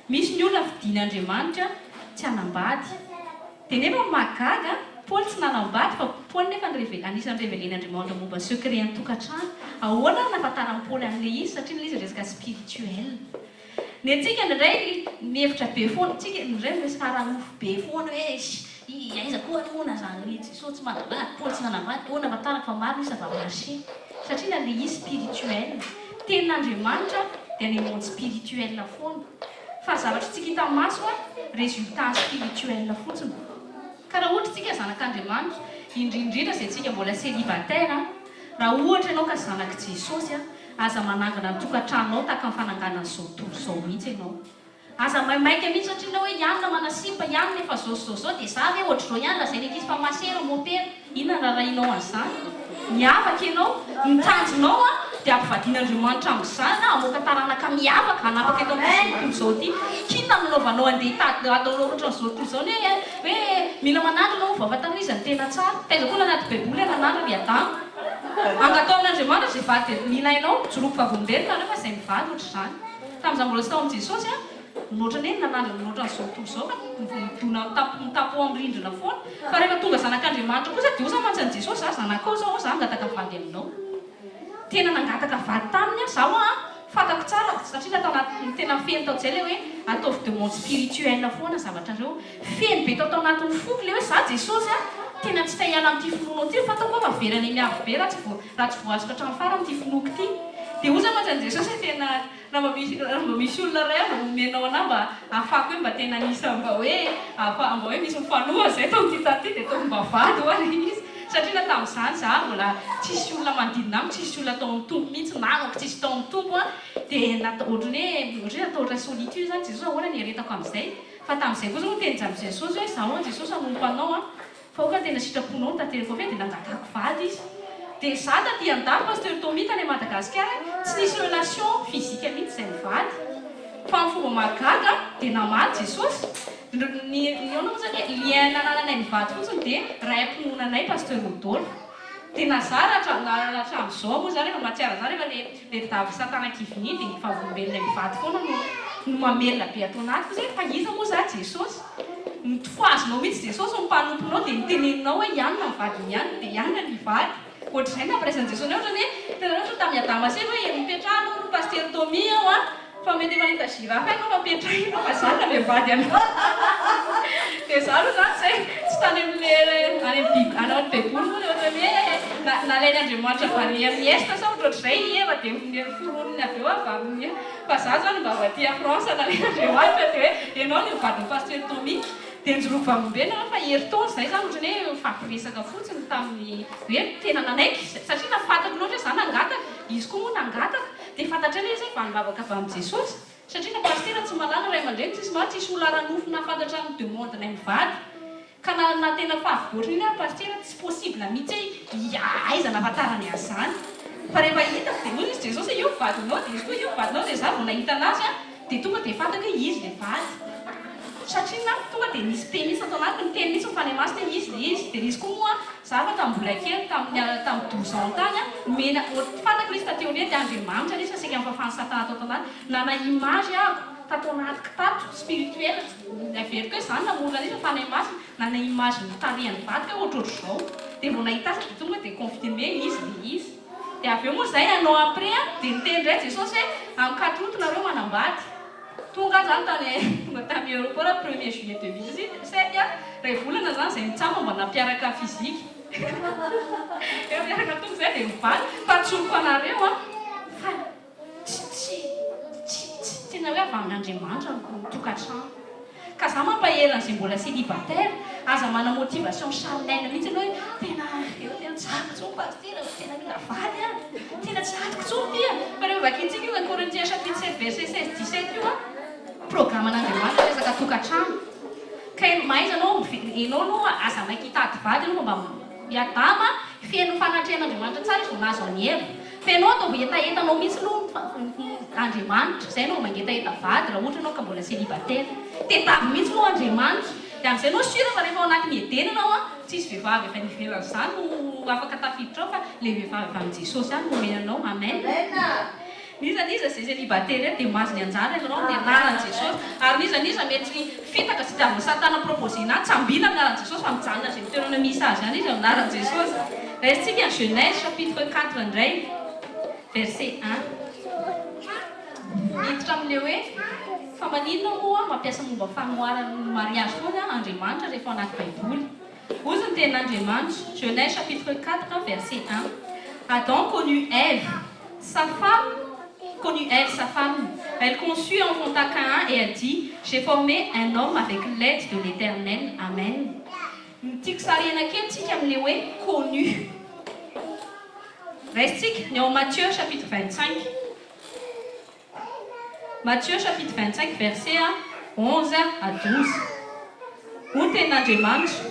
Speaker 1: Misy ny olona fidin'Andriamanitra tsy hanambady. Dia nefa ny mahagaga, Paoly tsy nanambady fa Paoly nefa ny reve, anisan'ny revelen'Andriamanitra momba ny secret an'ny tokantrano. Ahoana ary nahafantaran'i Paoly an'ilay izy satria ilay izy resaka spirituel. Ny antsika indraindray mihevitra be foana, tsika indraindray miresaka ara-nofo be foana hoe eish, aiza koa ary moa na zany Jesoa tsy manambady, Paoly tsy nanambady, ahoana ahafantarako fa marina io ça va marcher. Satria na ilay izy spirituel. Tenin'Andriamanitra dia any monde spirituel foana. Fa zavatra tsika hita maso an, résultat spirituel fotsiny. Ka raha ohatra tsika zanak'Andriamanitra, indrindrindra izay tsika mbola célibataire an, raha ohatra ianao ka zanak'i Jesosy an, aza manangana ny tokantranonao tahaka ny fananganan'izao tontolo izao mihitsy ianao. Aza maimaika mihitsy satria ianao hoe i anona manasipa, i anona efa zao sy zao zao dia za ve ohatr'izao ihany lazain'ny ankizy fa masera, mopera. Inona no raharahianao an'izany? Miavaka ianao. Ny tanjonao an, Dia ampivadian'Andriamanitra amin'izany hamoaka taranaka miavaka hanapaka eto amin'izao tontolo izao ity. K'inona no nanaovanao andeha hitady ataonao ohatran'izao tontolo izao ny hoe hoe mila manandrana hono vao ahafantarana iza no tena tsara. Taiza koa ny anaty baiboly hoe nanandrana i Adama. Angataho amin'Andriamanitra izay vady nilainao, joroako vavolombelona nareo fa izay mivady ohatr'izany. Tamin'izaho mbola tsy tao amin'i Jesosy an, ohatran'ny hoe nanandrana ohatran'izao tontolo izao fa midona mitapo amin'ny rindrina foana. Fa rehefa tonga zanak'Andriamanitra kosa dia oza mantsy an'i Jesosy, za zanakao zao, za hangataka vady aminao. Tena nangataka vady taminy aho, zaho an, fantako tsara satria natao anatin'ny tena feno tao zay le hoe ataovy demande spirituelle foana zavatra reo, feno be tao tao anatin'ny foko le hoe za Jesosy an, tena tsy te hiala amin'ity finoanao ity, fantako aho fa very any miabo be raha tsy voa raha tsy voazoko hatramin'ny farany ity finoako ity. Dia oza mantsy an'i Jesosy hoe tena raha mba misy raha mba misy olona iray aza omenao anah mba ahafahako hoe mba tena anisan'ny mba hoe ahafaha mba hoe misy mifanohana izay eto amin'ity tany ity dia ataoko mba vady hoa ilay izy satria na tamin'izany za mbola tsisy olona manodidina amiko tsisy olona tao amin'ny Tompo mihitsy namako tsisy tao amin'ny Tompo an dia natao ohatran'ny hoe ohatran'ny hoe natahotra solitude izany Jesosy ahoana ny hiaretako amin'izay fa tamin'izay kosa moa niteny tamin'i Jesosy hoe izaho an Jesosy hanompo anao an Fa aoka tena sitraponao no tanteraka ao fe dia nangatahako vady izy. Dia za taty andafy Pasteur Tommy tany Madagasikara tsy nisy relation physique mihitsy izay mivady. Fa amin'ny fomba mahagaga dia namaly Jesosy. Ny ny ahoana moa zany e, lien nanananay mivady fotsiny dia ray am-pinoana anay Pasteur Rodolphe. Dia na za raha hatramin'izao moa za rehefa mahatsiaro an'izany rehefa le le tadiavin'i satana kiviny iny dia ny vavolombelonay mivady foana no no mamelona be ato anatiko zay fa iza moa za Jesosy? Notofohazinao mihitsy Jesosy ny mpanomponao dia noteneninao hoe ianona ny vadin'i ianona dia ianona ny hivady. Ohatr'izay ny nampiresin'i Jesosy anay ohatran'ny hoe hitanareo ohatra tamin'i Adama sy Eva hoe mipetraha aloha ry Pasitera Tommy ao an fa mety efa nahita girafe ianao fa mipetraha ianao fa za no mivady anao. Dia za aloha izany tsy tsy tany amin'le any amin'ny biby any anaty baiboly moa le ohatran'ny hoe nalain'Andriamanitra avy any amin'ny est sa ohatrohatr'izay i Eva dia noforoniny avy eo avy amin'ny Fa za zany mba avy aty France nalehan'Andriamanitra dia hoe ianao no vadin'i Pasteur Tommy. Dia nijoroako vavolombelona aho fa herintaona izay zany ohatran'ny hoe nifampiresaka fotsiny tamin'ny hoe tena nanaiky satria na fantatro loatra hoe za nangataka, izy koa moa nangataka. Dia fantatray ilay izy hoe valim-bavaka avy amin'i Jesosy. Satria na Pasitera tsy mahalala ray aman-dreny tsisy mahalala, tsisy olona ara-nofo nahafantatra ny demande-nay mivady. Ka na na tena favy ohatran'iny ary pasitera tsy possible mihitsy hoe aiza nahafantarany an'izany. Fa rehefa hitako dia hoy izy Jesosy hoe io vadinao dia izy koa io vadinao dia za vao nahita anazy an dia tonga dia fantako hoe izy ilay vady. Satria na tonga dia nisy paix mihitsy tato anatiko, niteny mihitsy ny Fanahy Masina hoe izy ilay izy. Dia nisy koa moa za efa tamin'ny mbola kely tamin'ny tamin'ny 12 ans tany an, nomena fantako ilay izy taty aoriana dia Andriamanitra ilay izy fa saika nofafan'i satana tato anatiko. Nana image ahako tato anatiko tato spirituel. Averiko hoe zany namorona an'izy fa Fanahy Masina nana image ny tarehiny vadiko hoe ohatrohatr'izao dia vao nahita azy dia tonga dia confirmer izy le izy dia avy eo moa zay un an après an dia niteny indray Jesosy hoe amin'ny 4 août nareo manambady tonga aho zany tany tonga tamin'ny aéroport aho premier juillet 2007 an iray volana zany zay nitsapa mba nampiaraka physique efa miaraka tonga zay dia mivady fa tsoriko anareo an fa Tsy tsy tsy tsy tena hoe avy amin'Andriamanitra ny tokantrano. Ka za mampahery an'izay mbola célibataire, aza mana motivation charnelle mihitsy ianao hoe tena eo tena tsy azoko intsony pasitera, tena mila vady aho, tena tsy azoko intsony ity a! Fa rehefa vakintsika io 1 Corinthiens chapitre 7 verset 16 17 io a, programan'Andriamanitra resaka tokantrano. Ka mahaiza anao, ianao aloha aza maika hitady vady aloha fa mba I Adama, feno fanatrehan'Andriamanitra tsara izy vao nahazo an'i Eva. Feno ataovy hetahetanao mihitsy aloha Andriamanitra, izay no mangetaheta vady raha ohatra ianao ka mbola célibataire. Tedavy mihitsy aloha Andriamanitra, dia amin'izay ianao sûr fa rehefa ao anatin'ny Edena ianao an, tsisy vehivavy avy any ivelan'izany no afaka tafiditra ao fa ilay vehivavy avy amin'i Jesosy ihany no omena anao. Amen. N'iza n'iza izay célibataire eo dia mahazo ny anjara ianareo amin'ny anaran'i Jesosy. Ary n'iza n'iza mety fitaka sy diavin'i satana proposer-na tsy ambina amin'ny anaran'i Jesosy fa mijanona izay toerana misy azy ihany izy amin'ny anaran'i Jesosy. Raisintsika ny Genèse chapitre 4 indray verset 1. Miditra amin'ilay hoe fa maninona moa mampiasa momba fanoharana mariage foana Andriamanitra rehefa ao anaty baiboly. Hozy ny tenin'Andriamanitra, Genèse chapitre 4 verset 1, Adam connut Ève, sa femme, connut Ève sa femme, elle conçut et enfanta Caïn et elle dit, J'ai formé un homme avec l'aide de l'Eternel. Amen. Ny tiako sarihina kely tsika amin'ilay hoe connu. Raisintsika ny ao Matthieu chapitre 25. Matthieu chapitre 25 verset 11 à 12. Hoy ny tenin'Andriamanitra,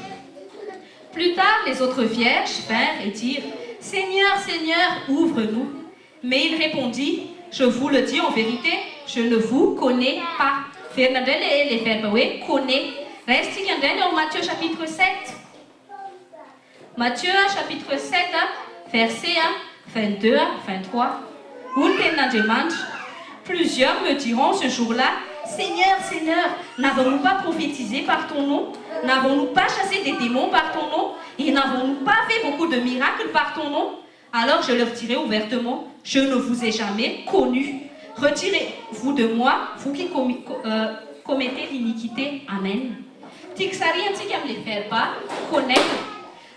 Speaker 1: Plus tard les autres vierges vinrent et dirent, Seigneur, Seigneur, ouvre-nous. Mais il répondit, Je vous le dis en vérité, je ne vous connais pas. Verina indray le le verbe hoe connais. Raisintsika indray ny ao Matthieu chapitre 7. Matthieu chapitre 7 verset 22 23. Hoy ny tenin'Andriamanitra, Plusieurs me diront ce jour-là, Seigneur, Seigneur, n'avons-nous pas prophétisé par ton nom? N'avons-nous pas chassé des démons par ton nom? Et n'avons-nous pas fait beaucoup de miracles par ton nom? Alors je leur dirai ouvertement, Je ne vous ai jamais connu. Retirez-vous de moi, vous qui commettez l'iniquité. Amen. Tiako sarihantsika amin'ilay verbe connaître.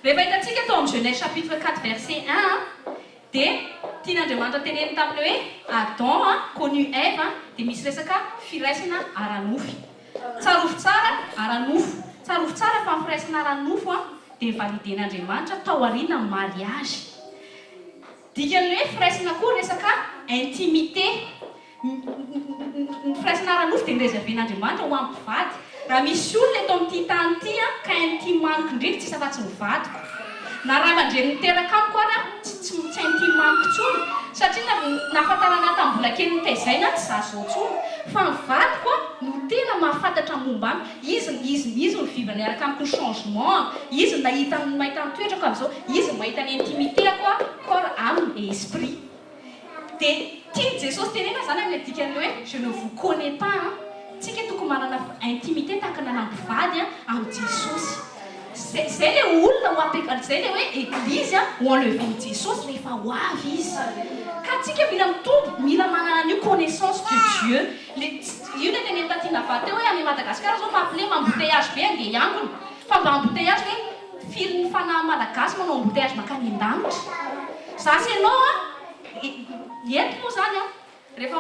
Speaker 1: Rehefa hitantsika tao amin'ny Genèse chapitre 4 verset 1 dia tian'Andriamanitra teneniny tamin'ilay hoe Adam connu Ève dia misy resaka firaisana ara-nofy. Tsarovy tsara, ara-nofo. Tsarovy tsara fa ny firaisana ara-nofo dia validen'Andriamanitra tao aorian'ny mariage. Dikan'ny hoe firaisana koa resaka intimité. Ny firaisana ara-nofo dia noreserven'Andriamanitra ho an'ny mpivady. Raha misy olona eto amin'ity tany ity ka intime amiko indrindra tsisy afa-tsy ny vadiko. Na ray aman-dreny niteraka amiko ara tsy tsy tsy intime amiko intsony satria na nahafantarana ahy tamin'ny mbola kely nitaizaiana tsy za zao intsony. Fa ny vadiko no tena mahafantatra ny momba amiko. Izy izy izy no vivre niaraka amiko ny changement, izy no nahita ny mahita ny toetrako amin'izao, izy no mahita ny intimité-ko corps, âme et esprit. Dia tian'i Jesosy tenenina izany amin'ilay dikan'ilay hoe je ne vous connais pas an! Tsika tokony manana intimité tahaka ny an'ampivady amin'i Jesosy. Zay zay ilay olona ho ampiaka, zay ilay hoe eglizy ho enlever-n'i Jesosy rehefa ho avy Izy. Ka tsika mila mitombo, mila manana an'io connaissance de Dieu. Le io ilay tenenin'i Taty Nava teo hoe any Madagasikara zao mampile embouteillage be andeha hiangona. Fa mba embouteillage ve firy ny fanahy malagasy manao embouteillage mankany an-danitra? Za sy ianao an, eto moa zany an, rehefa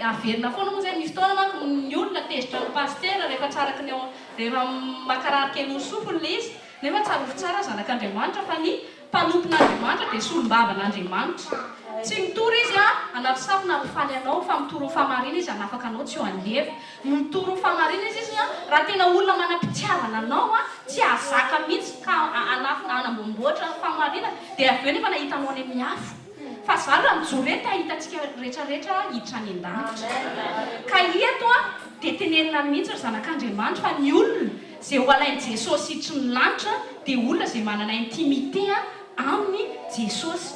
Speaker 1: averina foana moa zay, misy fotoana manko ny olona tezitra amin'ny pasitera rehefa tsy araky ny ao, rehefa mankarary kely ny sofiny le izy, nefa tsarovy tsara zanak'Andriamanitra fa ny Mpanompon'Andriamanitra dia solombavan'Andriamanitra. Tsy mitory izy hanafosafo na hampifaly anao, fa mitory ny fahamarinana izy hanafaka anao tsy ho andevo. Mitory ny fahamarinana izy raha tena olona manam-pitiavana anao, tsy hahazaka mihitsy ka hanafina hanamboamboatra ny fahamarinana, dia avy eo nefa nahita anao any amin'ny afo. Fa za raha mijoro eto hahita antsika rehetra rehetra hiditra any an-danitra. Ka eto dia tenenina mihitsy ry zanak'Andriamanitra fa ny olona Izay ho alain'i Jesosy hiditry ny lanitra dia olona izay manana intimité amin'i Jesosy.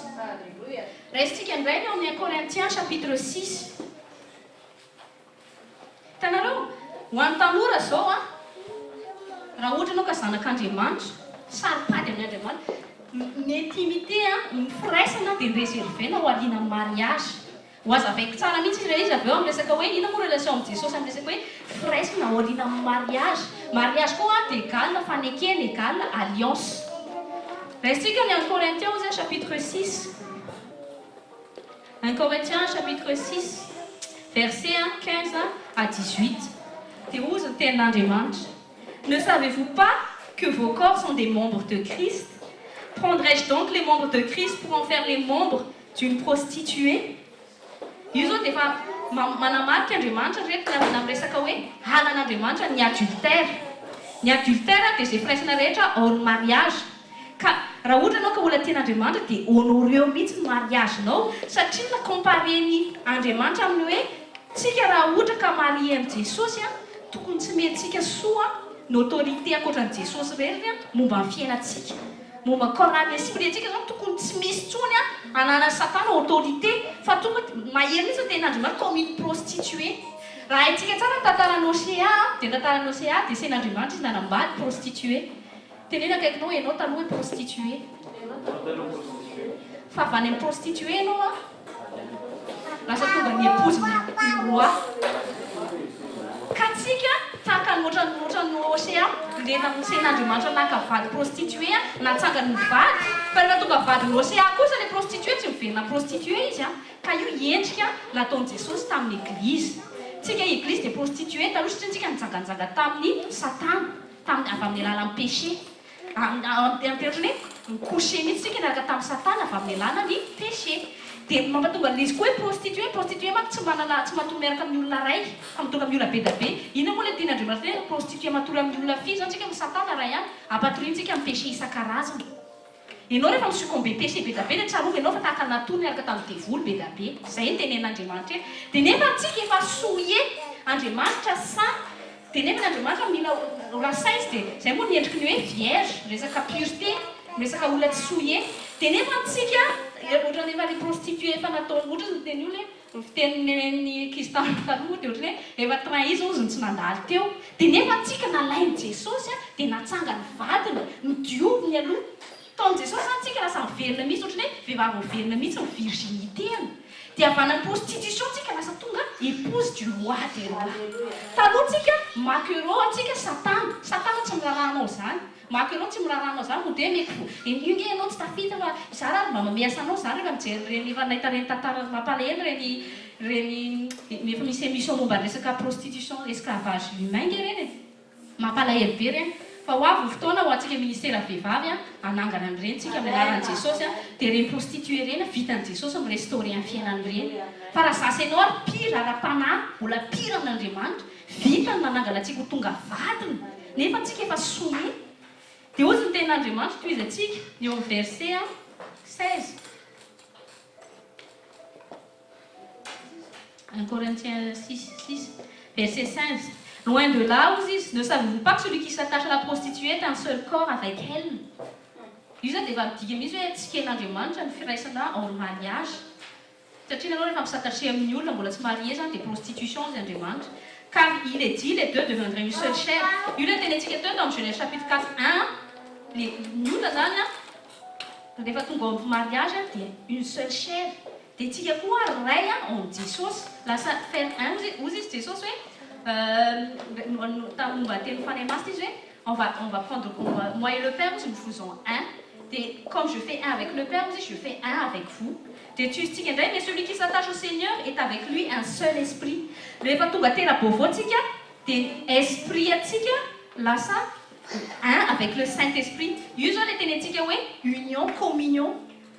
Speaker 1: Raisintsika indray ny ao amin'ny un Corinthiens chapitre 6. Hitanareo, ho an'ny tanora izao an, raha ohatra ianao ka zanak'Andriamanitra, saro-pady amin'Andriamanitra, ny intimité, ny firaisana dia reserver-na ho aorian'ny mariage. Ho hazavaiko tsara mihitsy ilay izy avy eo amin'ny resaka hoe inona moa relation amin'i Jesosy amin'ny resaka hoe firaisana aoriana amin'ny mariage. Mariage koa dia égal fanekena égal alliance. Raisintsika ny un Corinthiens hozy chapitre 6. Un Corinthiens chapitre 6 verset 15 à 18. Dia hozy ny tenin'Andriamanitra. Ne savez-vous pas que vos corps sont des membres de Christ? Prendrai-je donc les membres de Christ pour en faire les membres d'une prostituée? Io zao dia efa manamarika Andriamanitra ry reto na miresaka hoe halan'Andriamanitra ny adultère. Ny adultère dia izay firaisana rehetra hors mariage. Ka raha ohatra ianao ka olona tian'Andriamanitra dia honoreo mihitsy ny mariage-nao satria na comparer-ny Andriamanitra amin'ny hoe tsika raha ohatra ka marier amin'i Jesosy an, tokony tsy omentsika soa ny autorité ankoatran'i Jesosy irery momba ny fiainantsika. Momba corps âme esprit antsika zany tokony tsy misy tsony ananan'i satana autorité fa tonga de mahery mihitsy ny tenin'Andriamanitra comme une prostituée. Raha haintsika tsara ny tantaran'i Osea dia ny tantaran'i Osea dia asain'Andriamanitra izy nanambady prostituée. Teneno akaikinao hoe ianao taloha hoe prostituée. Fa avy any amin'ny prostituée ianao an, lasa tonga ny épouse ny roi. Ka tsika tahaka ny ohatran'ny ohatran'ny Hosea, le namosen'Andriamanitra naka vady prostituée, natsangany ho vady, fa rehefa tonga vadin'i Hosea kosa le prostituée tsy miverina prostituée izy an, ka io endrika nataon'i Jesosy tamin'ny Eglizy. Tsika Eglizy dia prostituée taloha satria tsika nijanganjanga tamin'i Satana, tamin'ny avy amin'ny alalan'ny péché. Amin'ny teny ohatran'ny hoe mi-coucher mihitsy isika niaraka tamin'i Satana avy amin'ny alalan'ny péché. Dia mampatonga an'ilay izy koa hoe prostituée, prostituée manko tsy manana, tsy matory miaraka amin'ny olona iray fa matory amin'ny olona be dia be. Inona moa ilay tian'Andriamanitra tenenina? Prostituée matory amin'ny olona firy izany isika fa Satana iray ihany, ampatoriantsika amin'ny péché isan-karazany. Ianao rehefa mi-succomber péché be dia be dia tsarovy ianao fa tahaka ny natory niaraka tamin'ny devoly be dia be. Izay no tenen'Andriamanitra eto. Dia nefa antsika efa souillé. Andriamanitra saint. Dia nefa ny Andriamanitra mila ho rasaina izy dia izay moa ny endriky ny hoe vierge, resaka pureté, resaka olona tsy souillé. Dia nefa antsika ohatran'ny efa le prostituée efa nataony ohatra izy niteny olona hoe Ny fitenin'ny ankizy taloha dia ohatran'ny hoe efa train izy hozy no tsy nandalo teo. Dia nefa antsika nalain'i Jesosy dia natsangany vadiny, nodioviny aloha. Taon'i Jesosy izany tsika lasa miverina mihitsy ohatran'ny hoe vehivavy miverina mihitsy ny virginité-ny. Dia avy any amin'ny prostitution tsika lasa tonga épouse du roi des rois. Taloha tsika maquereau antsika satana. Satana tsy miraharaha anao izany. Maquereau tsy miraharaha anao zany mody hoe mety vo io nge ianao tsy tafita fa za raha mba mamehasa anao za rehefa mijery ireny efa nahita ireny tantara mampalahelo ireny ireny efa misy émission momba ny resaka prostitution esclavage humain nge ireny e! Mampalahelo be ireny fa ho avy ny fotoana ho antsika ministera vehivavy a hanangana an'ireny tsika amin'ny anaran'i Jesosy a dia ireny prostituée ireny vitan'i Jesosy mi restaurer ny fiainan'ireny fa raha za sy ianao ary pire ara-panahy mbola pire amin'Andriamanitra Vita ny nanangana antsika ho tonga vadiny, nefa antsika efa soumis. Dia hozy ny tenin'Andriamanitra, tohizantsika ny eo amin'ny verset 16. 1 Corinthiens 6, 6, verset 16. Loin de là, hozy izy, ne savez-vous pas que celui qui s'attache à la prostituée est un seul corps avec elle? Io zany dia efa midika mihitsy hoe tsy ken'Andriamanitra ny firaisana hors mariage. Satria nareo rehefa mi-s'attacher amin'ny olona mbola tsy marié zany dia prostitution hozy Andriamanitra. Car il est dit les deux deviendraient une seule chair. Io ilay notenentsika teo tao amin'ny Genèse chapitre 4 1, le ny olona zany an rehefa tonga ao amin'ny mariage an dia une seule chair. Dia tsika koa ary ray an ao amin'i Jesosy. Lasa faire un hozy hozy izy Jesosy hoe tamin'ny momba ny tenin'ny Fanahy Masina izy hoe on va on va prendre moi et le Père hozy nous faisons un. Dia comme je fais un avec le Père hozy izy je fais un avec vous. Dia tohizintsika indray, mais celui qui s'attache au Seigneur est avec lui un seul esprit. Rehefa tonga tera-baovao tsika dia esprit antsika lasa un avec le Saint Esprit. Io izao ilay tenentsika hoe union, communion.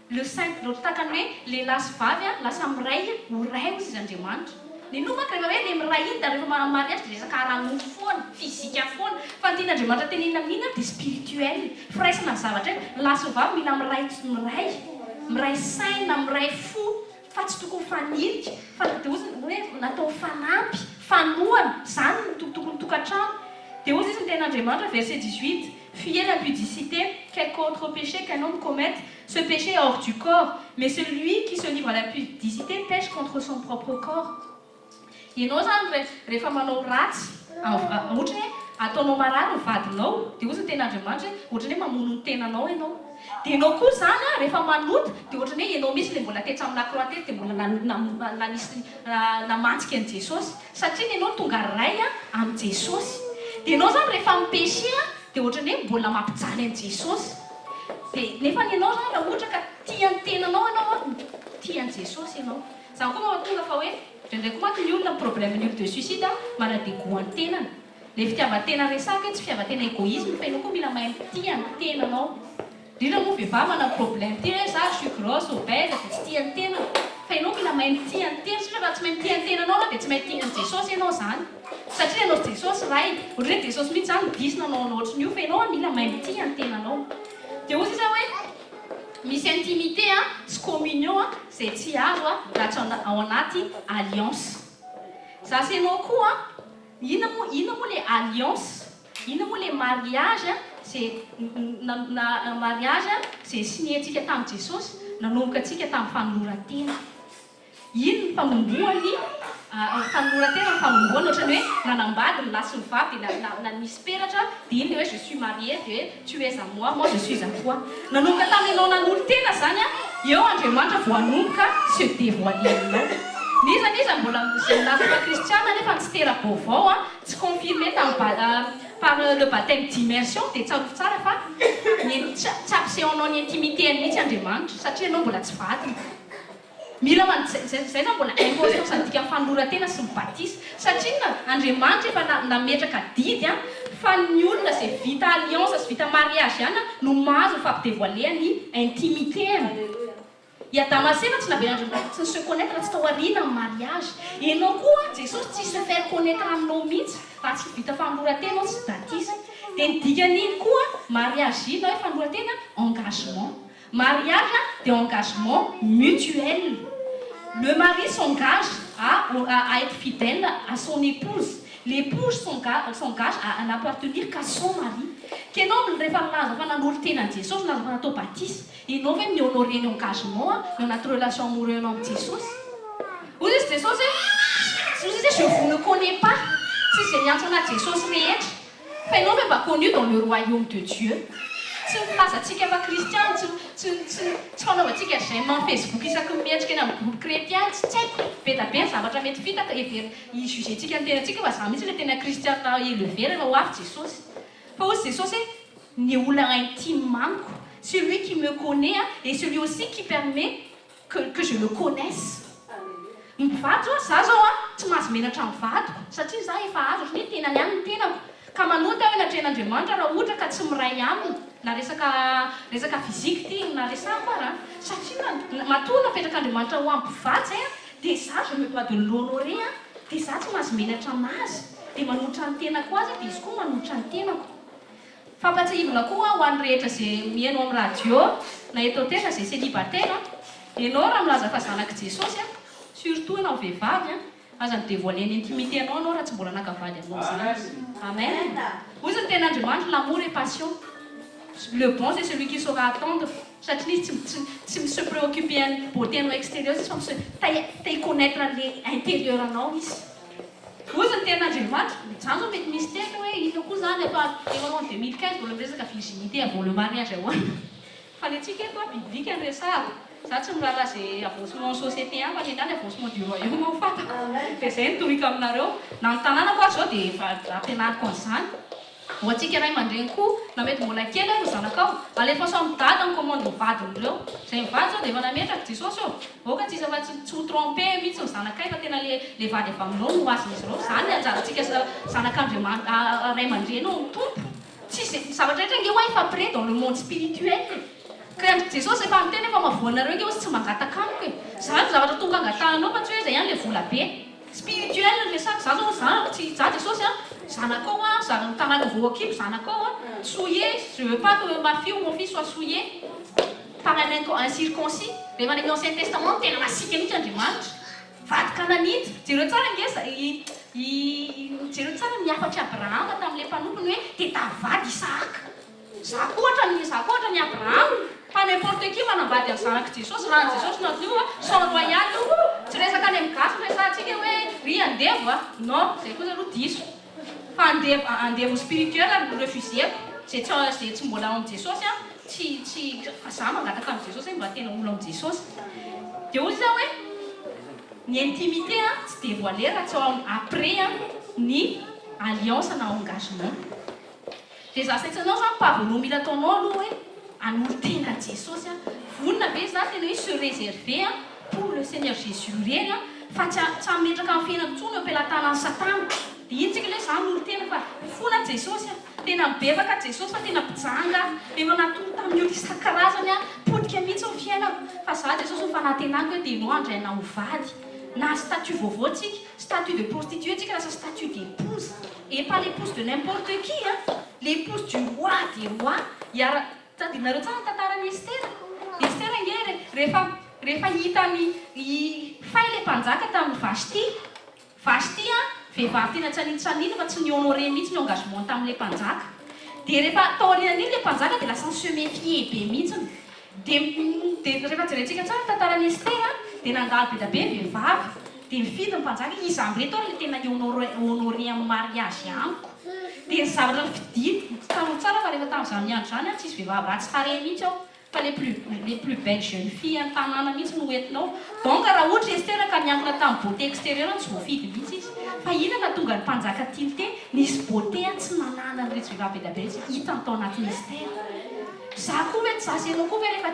Speaker 1: Le Saint, ohatra tahaka ny hoe lehilahy sy vavy lasa miray ho ray hozy izy Andriamanitra. Ny nofo manko rehefa hoe le miray iny dia rehefa manao mariage dia resaka ara-nofo foana, physique foana. Fa ny tian'Andriamanitra tenenina amin'iny dia spirituel, firaisana ny zavatra hoe ny lahy sy ny vavy mila miray miray, miray saina, miray fo fa tsy tokony mifanilika fa dia hozy hoe natao hifanampy, fanohana, izany no tokony tokantrano. Dia hozy izy ny tenin'Andriamanitra verset 18, fuyez l'impudicité, quelque autre péché qu'un homme commette, Ce péché est hors du corps, mais celui qui se livre à l'impudicité pèche contre son propre corps. Ianao izany rehefa manao ratsy, ohatra hoe ataonao marary ny vadinao, dia hozy ny tenin'Andriamanitra hoe ohatran'ny hoe mamono ny tenanao ianao. Dia ianao koa izany rehefa manota dia ohatran'ny hoe ianao mihitsy ilay mbola tetsy amin'ny lakroa tetsy dia mbola nanisy namantsika an'i Jesosy. Satria ny ianao tonga ray amin'i Jesosy. Dia ianao izany rehefa mi-pécher dia ohatran'ny hoe mbola mampijaly an'i Jesosy. Dia nefa ny ianao izany raha ohatra ka tia ny tenanao ianao an, tia an'i Jesosy ianao. Izany koa mahatonga fa hoe indraindray koa manko ny olona ny problème ny olona de suicide an, manadego ny tenany. Ilay fitiavan-tena resahako hoe tsy fitiavan-tena égoïsme fa ianao koa mila mahay mitia ny tenanao. Indrindra moa vehivavy manana problème ity hoe za je suis grosse, obèse dia tsy tia ny tenako. Fa ianao mila mahay mitia ny tena satria raha tsy mahay mitia ny tenanao ianao dia tsy mahay tia an'i Jesosy ianao izany. Satria ianao sy Jesosy iray. Ohatran'ny hoe Jesosy mihitsy izany no diso nanao anao ohatran'io fa ianao mila mahay mitia ny tenanao. Dia hoy sisa hoe misy intimité sy communion izay tsy azo raha tsy ao anaty alliance. Za sy ianao koa inona moa inona moa ilay alliance? Inona moa ilay mariage izay na mariage izay signé-ntsika tamin'i Jesosy nanomboka antsika tamin'ny fanoloran-tena? Iny ny fanombohan'ny fanoloran-tena ny fanombohana ohatran'ny hoe nanambady ny lahy sy ny vavy dia na nisy peratra dia iny ilay hoe je suis marié dia hoe tu es à moi, moi je suis à toi. Nanomboka tamin'ianao nanolo-tena izany eo Andriamanitra vao hanomboka se dévoiler aminao. N'iza n'iza mbola izay milaza fa kristiana nefa tsy tera-baovao tsy confirmé tamin'ny par le baptême d'immersion dia tsarovy tsara fa ny tsy ampisehoanao ny intimité-ny mihitsy Andriamanitra satria ianao mbola tsy vadiny. Mila man zay zay zany mbola importance ny dikan'ny fanoloran-tena sy ny batisa. Satria inona? Andriamanitra efa na nametraka didy an, fa ny olona izay vita alliance sy vita mariage ihany an no mahazo ny fampidevoiler ny intimité-ny. I Adama sy Eva tsy navelan'Andriamanitra tsy ni-se connaitre raha tsy tao aoriana ny mariage. Enao koa an, Jesosy tsy se faire connaitre aminao mihitsy raha tsy vita fanoloran-tena ao sy batisa. Dia ny dikan'iny koa mariage iny na hoe fanoloran-tena, engagement. Mariage dia engagement mutuel. Le mari s'engage à à être fidèle à son épouse, l'épouse s'engage à n'appartenir qu'à son mari. Ka ianao rehefa milaza fa nanolo-tena an'i Jesosy, milaza fa natao batisa, ianao ve mi-honorer ny engagement ny anaty relation amoureux anao amin'i Jesosy? Hoy izy Jesosy hoe, hoy izy hoe je vous ne connais pas, tsy izay miantso anà Jesosy rehetra. Fa ianao ve mba connu dans le royaume de Dieu? Tsy ny filazantsika fa kristiana, tsy tsy tsy tsy fanaovantsika j'aime en Facebook isaky ny mihetsika eny amin'ny groupe chrétien, tsy tsy haiko, be da be ny zavatra mety fitaka hever hi-juger-tsika ny tenantsika fa za mihitsy le tena kristiana élevé rehefa ho avy Jesosy. Fa hozy Jesosy hoe ny olona intime amiko, celui qui me connait et celui aussi qui permet que que je le connaisse. Ny mpivady zao, za zao an, tsy mahazo menatra ny vadiko, satria za efa azo ohatran'ny hoe tenany ihany ny tenako, ka manota aho eny atrehin'Andriamanitra raha ohatra ka tsy miray aminy, na resaka resaka physique ity na resahako ara an, satria na matoa napetrak'Andriamanitra ho amin'ny mpivady zay an, dia za je me dois de l'honorer an, dia za tsy mahazo menatra anazy, dia manolotra ny tenako azy aho, dia izy koa manolotra ny tenako. Fampatsiahivina koa ho an'ny rehetra izay mihaino amin'ny radio na eto an-tena izay célibataire, ianao raha milaza fa zanak'i Jesosy an, surtout ianao vehivavy an, aza mi-devoiler ny intimité anao ianao raha tsy mbola naka vady anao izany. Amen. Hoy ny tenin'Andriamanitra, l'amour est patient. Le bon c'est celui qui saura attendre, satria izy tsy tsy tsy mi-se préoccuper an'ny beauté anao extérieur izy fa mi-se te te hi-connaître an'le intérieur anao izy. Hozy ny tenin'Andriamanitra, izany zao mety misy teny hoe inona koa izany efa efa en 2015 mbola miresaka virginité avant le mariage ahoana? Fa ny antsika eto a biblique no resahako, za tsy miraharaha ze avancement société any fa ny anah ny avancement du royaume no fantako, dia zay no toriko aminareo, na ny tanànako ary zao dia efa ampianariko an'izany. Ho antsika ray aman-dreny koa, na mety mbola kely ary ny zanakao, alefaso amin'i dada ny commande ny vadin'ireo. Izay mivady izao dia efa nametraka, Jesosy ô! Aoka tsy hisy afa-tsy tsy ho tromper mihitsy ny zanakay fa tena le le vady avy aminao no ho azon'izy ireo. Izany ny anjarantsika zanak'Andriamanitra, ray aman-dreny ao amin'ny Tompo. Tsy izay, ny zavatra rehetra ange hoa efa prêt dans le monde spirituel e! Ka Jesosy efa niteny hoe fa mahavoanareo ange hozy tsy mangataka amiko e! Izany ny zavatra tonga angatahanao fa tsy hoe izay ihany le vola be. Spirituel ny resako, za zao zanako tsy za Jesosy a, zanakao a, zanako tanako voakibo zanakao a, souillé, je veux pas que ma fille ou mon fils soit souillé par un incirconcis, rehefa any amin'ny ancien testament no tena masiaka mihitsy Andriamanitra, vady kananita, jereo tsara ange za i i jereo tsara ny hafatr'i Abrahama tamin'ilay mpanompony hoe tedavo vady Isahaka. Za koa ohatran'ny za koa ohatran'i Abraham fa n'importe qui manambady an'i zanak'i Jesosy raha an'i Jesosy no atao io a, sang royal io, tsy resaka any amin'ny gasy no resahantsika hoe ry andevo a, non zay kosa aloha diso fa andevo andevo spirituel no refuseko, zay tsy zay tsy mbola ao amin'i Jesosy a, tsy tsy fa za mangataka amin'i Jesosy hoe mba tena olo amin'i Jesosy de hoy za hoe ny intimité a tsy devoiler raha tsy ao amin'ny après a ny alliance na engagement. Dia za saintsainao zany pas voalohany mila ataonao aloha hoe hanolo-tena an'i Jesosy aho. Vonona ve za tena hoe se reserver an pour le Seigneur Jésus irery an fa tsy tsy hametraka ny fiainako intsony eo am-pelatanan'i satana. Dia iny tsika ilay za hanolo-tena fa mifona Jesosy aho. Tena mibebaka Jesosy fa tena mpijanga aho. Efa natory tamin'ny ota isan-karazany aho. Potika mihitsy ny fiainako. Fa za Jesosy ny fanantenako hoe dia ianao handray anah ho vady. Nahazo statut vaovao tsika. Statut de prostituée tsika lasa statut d'épouse. Et pas l'épouse de n'importe qui hein! L'épouse du roi des rois hiara tadidinareo tsara ny tantaran'i Estera? Estera ange rehefa rehefa hitan'i i fay ilay mpanjaka tamin'i Vashti, Vashti an vehivavy tena tsy haninotsanina fa tsy ni-honorer mihitsy ny engagement tamin'ilay mpanjaka. Dia rehefa taorian'iny ilay mpanjaka dia lasa ni-se méfier be mihitsiny. Dia dia rehefa jerentsika tsara ny tantaran'i Estera dia nandalo be dia be ny vehivavy. Dia nifidy ny mpanjaka hoe iza amin'ireto ary ilay tena hi-honorer amin'ny mariage amiko. Dia ny zavatra nofidiny, tsarovy tsara fa rehefa tamin'izany andro izany an, tsisy vehivavy ratsy tarehy mihitsy ao, fa les plus les plus belles jeunes filles an-tanàna mihitsy no hoentinao. Donc raha ohatra i Esther ka niankina tamin'ny beauté extérieure tsy voafidy mihitsy izy. Fa inona nahatonga ny mpanjaka tia niteny? Nisy beauté tsy nananan'ireto vehivavy be dia be ireto hitany tao anatin'i Esther. Za koa ve, za sy ianao koa ve rehefa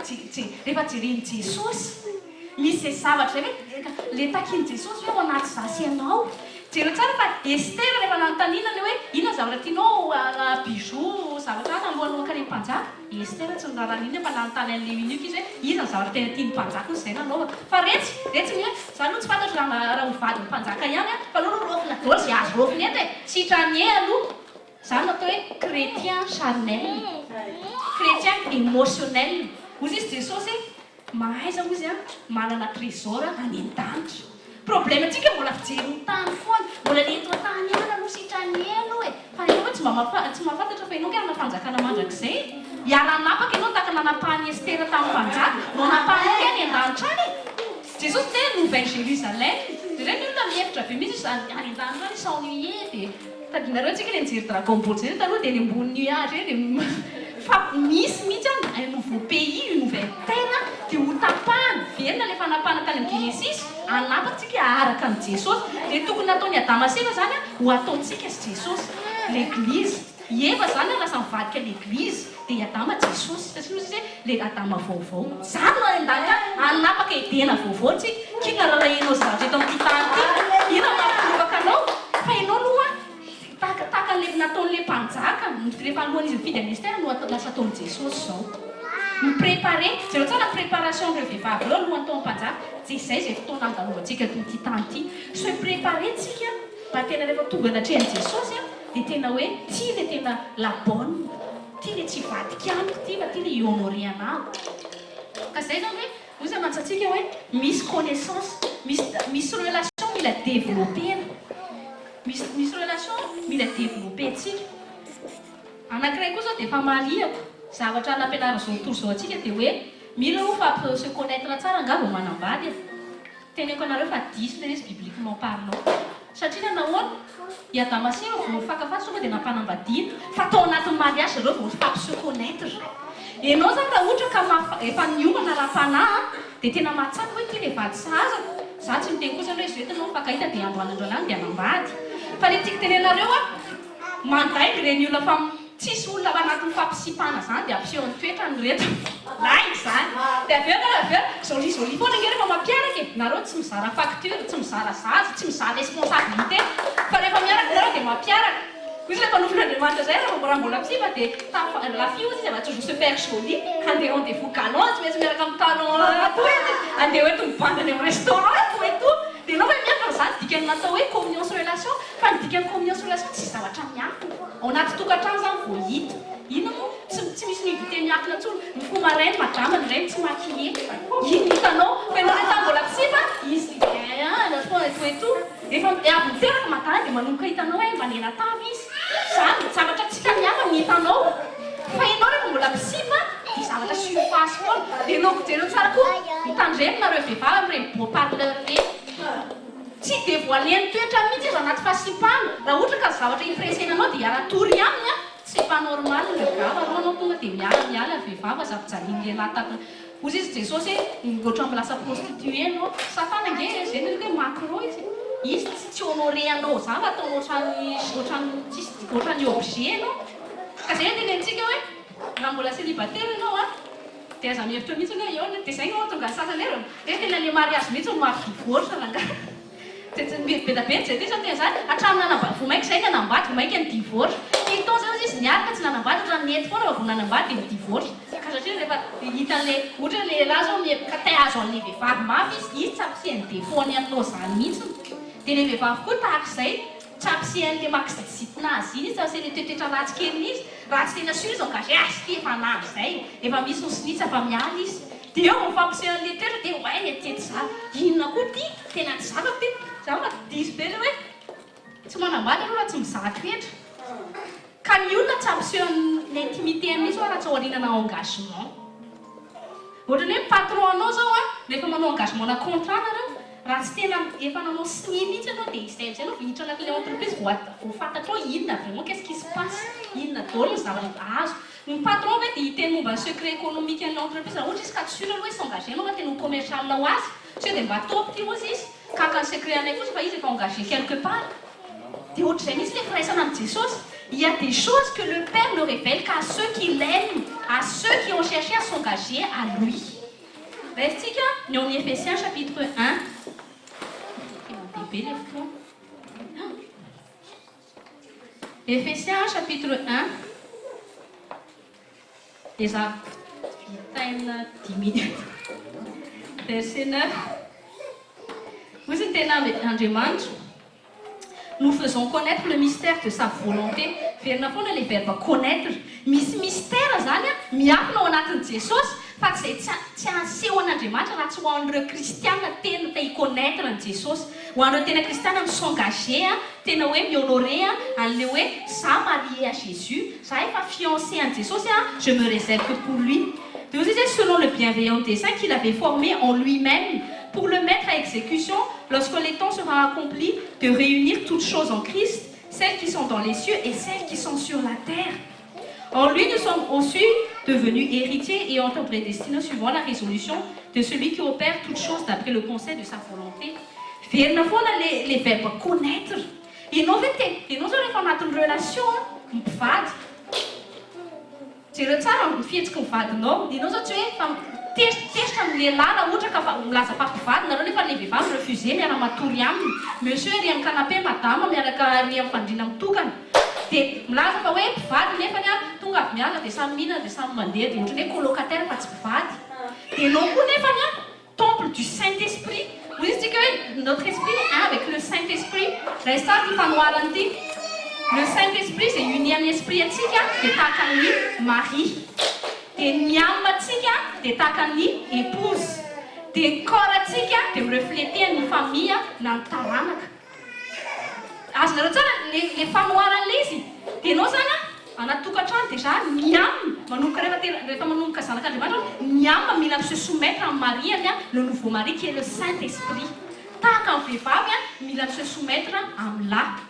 Speaker 1: rehefa jeren'i Jesosy, Misy izay zavatra izay hoe le takian'i Jesosy ve ao anaty za sy ianao? Jereo tsara fa Estera rehefa nanontaniana le hoe inona ny zavatra tianao bijoux zavatra hafa alohan'ny mankany amin'ny mpanjaka, i Estera tsy niraharaha n'inona fa nanontany an'le eunuque izy hoe iza ny zavatra tena tian'ny mpanjaka hozy izay nanaovako. Fa retsy, retsy ny hoe za aloha tsy fantatro raha raha ho vadin'ny mpanjaka ihany aho fa aleo aloha raofina daholo izay azo raofina eto e! Sitrany e aloha! Izany no atao hoe chrétien charnel, chrétien émotionnel. Hozy izy Jesosy hoe, mahaiza hozy an, manana trésor any an-danitra. Problème tsika mbola fijery ny tany foana, mbola le eto an-tany ihany aloha sitrany elo e! Fa ianao ve tsy mba maha tsy mahafantatra fa ianao nge hanana fanjakana mandrakizay e! Hiara-hanapaka ianao tahaka nanapahan'i Estera tamin'ny mpanjaka, no hanapahanao nge any an-danitra any e! Jesosy niteny hoe nouvelle Jérusalem, jereo ny olona mihevitra be mihitsy izy any any an-danitra any s'ennuyer dia tadidinareo tsika le nijery Dragon Ball zay taloha dia eny ambony nuage eny dia fa misy mihitsy any un nouveau pays, une nouvelle terre dia ho tapahana, velona le fanapahana tany amin'ny Genesisy, hanapaka tsika araka an'i Jesosy, dia tokony nataon'i Adama sy Eva zany ho ataontsika sy Jesosy, l'église, i Eva zany lasa nivadika l'église, dia i Adama Jesosy, satria hoy izy hoe le Adama vaovao, zany no any an-danitra any, hanapaka Edena vaovao tsika, k'inona rarahianao zavatra eto amin'ity tany ity, inona mampirohaka anao, fa ianao aloha Tahaka tahaka an'ilay nataon'ilay mpanjaka rehefa alohan'izy nifidy an'i Esther no atao lasa ataon'i Jesosy izao. Mi-préparer, jereo tsara ny préparation ireo vehivavy ireo alohan'ny taon'ny mpanjaka, dia izay izay fotoana andalovantsika eto amin'ity tany ity. Se préparer tsika mba tena rehefa tonga anatrehan'i Jesosy an, dia tena hoe ity ilay tena la bonne, ity ilay tsy hivadika amiko ity fa ity ilay hi-honorer anah. Ka izay izany hoe, hoy izy mantsy hoe misy connaissance, misy misy relation mila développer-na. Misy misy relation mila developper-tsika. Anankiray koa zao dia efa marihako, zavatra nampianarin'izao tontolo izao antsika dia hoe mila aloha fa se connaitre tsara angaha vao manambady e. Teneniko anareo fa diso ilay izy bibliquement parlant. Satria na nahoana? I Adama sy Eva vao nifankafaty tonga dia nampanambadiana, fa tao anatin'ny mariage zareo vao nifampi se connaitre. Ianao zany raha ohatra ka maha efa niomana ara-panahy dia tena mahatsapa hoe ity ilay vady sahaza ko. Za tsy miteny kosa aloha hoe zo entina mifankahita dia androany androany any dia hanambady. Fa le tiako tenenareo a, mandainga ireny olona fa tsisy olona ao anatin'ny fampisipana zany dia ampiseho ny toetrany ireto. Lainga zany. Dia avy eo nareo avy eo, jolie jolie foana ange rehefa mampiaraka e. Nareo tsy mizara facture, tsy mizara zaza, tsy mizara responsabilité. Fa rehefa miaraka nareo dia mampiaraka. Hoy izy ilay mpanompon'Andriamanitra izay raha raha mbola mpisipa dia tafa la fille hozy izy elle va toujours se faire jolie, handeha rendez-vous galant tsy maintsy miaraka amin'ny talon toa izy, handeha hoentiny mibandy any amin'ny restaurant tout et tout, dia ianao ve miafina izany dikan'ny natao hoe communion sy relation, fa ny dikan'ny communion sy relation tsy zavatra miafina, ao anaty tokantrano izany vao hita, inona moa, tsy tsy misy nudité miafina intsony, mifoha maraina madama ny reny tsy maquillé, iny hitanao, fa ianao rehefa mbola mpisipa, izy eh tout et tout. Rehefa avy niteraka madama dia manomboka hitanao hoe mba nenatavy izy. Zany zavatra tsy hitan'ny hafa ny hitanao. Fa ianao rehefa mbola mpisipa dia zavatra surface foana. Dia ianao jereo tsara koa, mitandremo nareo vehivavy amin'ireny beau parleur ireny. Tsy devoiler ny toetrany mihitsy izy anaty fahasipana. Raha ohatra ka ny zavatra impresser-na anao dia hiara-tory aminy an, c'est pas normal le gars fa aleo anao tonga dia miala miala ny vehivavy aza ampijalian'ny lehilahy tahaka Hoy izy Jesosy hoe ohatran'ny lasa prostituée enao, satana ange e, zay no hitako hoe macro izy, izy tsy tsy honorer anao zany fa ataony ohatran'ny ohatran'ny tsisy ohatran'ny objet enao, ka zay no tenenintsika hoe raha mbola célibataire enao an, dia aza mihevitra mihitsy hoe eo dia zay no mahatonga ny sasany hoe hoe tena le mariage mihitsy no maha divorce rangahy. Dia tsy be dia be ny zay teny zany, hatramin'ny nanambady, vao mainka izay nanambady vao mainka ni-divorce. Firy taona izay hozy izy niaraka tsy nanambady, ohatran'ny nety foana fa vao nanambady dia ni-divorce. Ka satria rehefa hitan'ilay, ohatra hoe lehilahy izao miha ka te hahazo an'ilay vehivavy mafy izy, izy tsy ampisehan'ny défaut-ny aminao izany mihitsy. Dia ilay vehivavy koa tahaka izay, tsy ampisehan'ilay makizitina azy iny izy, tsy ampisehan'ilay toetoetra ratsy keliny izy. Raha tsy tena sûr izy engagé, ah ity efa nandry izay, efa misy ny sonia tsy afa-miala izy. Dia eo vao mifampiseho an'ilay toetra dia oay ny aty tsy za inona koa ity tena tsy zakako ity za mba diso be le hoe tsy manambady aloha raha tsy mizaha toetra ka ny olona tsy hampiseho ny intimité-ny mihitsy hoa raha tsy aorianana engagement ohatran'ny hoe ny patron anao zao an rehefa manao engagement na contrat nareo raha tsy tena efa nanao signé mihitsy ianao dia izay amizay ianao vao hiditra anatin'ilay entreprise vao vao fantatrao inona vraiment qu'est-ce qui se passe inona daholo ny zavatra azo Ny patron ve dia hiteny momba ny secret économique an'ilay entreprise raha ohatra izy ka tsy sûr aloha hoe s'engager ianao fa tena ho commercial ho azy, sao dia mba top ity hozy izy ka haka ny secret anay fotsiny fa izy efa engagé quelque part. Dia ohatr'izay mihitsy ilay firaisana amin'i Jesosy, il y a des choses que le Père ne révèle qu'à ceux qui l'aiment, à ceux qui ont cherché à s'engager à lui. Raisintsika ny ao amin'ny Ephésiens chapitre un. Tena be be ilay fotoana. Ephésiens chapitre un Ezahako vitaina dix minutes Verset neuf Hoy izy ny tena Andriamanitra Nous faisons connaître le mystère de sa volonté Verina foana ilay verbe connaître Misy mystère izany miafina ao anatin'i Jesosy. Fa tsy izay tsy aseho an'Andriamanitra raha tsy ho an'ireo kristiana tena te hi-connaitre an'i Jesosy. Ho an'ireo tena kristiana mi-s'engager, tena hoe mi-honorer an'ilay hoe za marié à Jésus, za efa fiancé an'i Jesosy, je me réserve que pour lui. Dia hoy izy hoe selon le bienveillant dessein qu'il avait formé en lui-même pour le mettre à exécution lorsque les temps sera accompli de réunir toutes choses en Christ, celles qui sont dans les cieux et celles qui sont sur la terre. En lui, nous sommes aussi devenus héritiers et en prédestinés suivant la résolution de celui qui opère toutes choses d'après le conseil de sa volonté. Verina foana le verbe connaître. Ianao ve te, ianao zao rehefa anatin'ny relation mpivady, jereo tsara ny fihetsiky ny vadinao. Ianao zao tsy hoe fa tezitra amin'ny lehilahy raha ohatra ka fa milaza fa mpivady nareo nefa le vehivavy refusé miara-matory aminy. Monsieur ry amin'ny canapé, madame miaraka ry amin'ny fandriana mitokana. Dia milaza fa hoe mpivady nefany a tonga avy miasa dia samy mihinana dia samy mandeha, dia ohatran'ny hoe colocataire fa tsy mpivady. Dia ianao koa nefany a temple du Saint-Esprit. Hoy izy tsika hoe notre esprit est un avec le Saint-Esprit. Raha tsara ty fanoharana ity. Le Saint-Esprit izay uni amin'ny esprit antsika dia tahaka ny mari. Dia ny âme antsika dia tahaka ny épouse. Dia ny corps antsika dia mi-refléter ny famille na ny taranaka. Azonareo tsara le fanoharana izy. Dia ianao zany a anaty tokantrano déjà ny âme manomboka rehefa tena rehefa manomboka zanak'Andriamanitra, ny âme mila se soumettre amin'ny mariany, le nouveau mari qui est le Saint-Esprit. Tahaka ny vehivavy a mila se soumettre amin'ny lahy.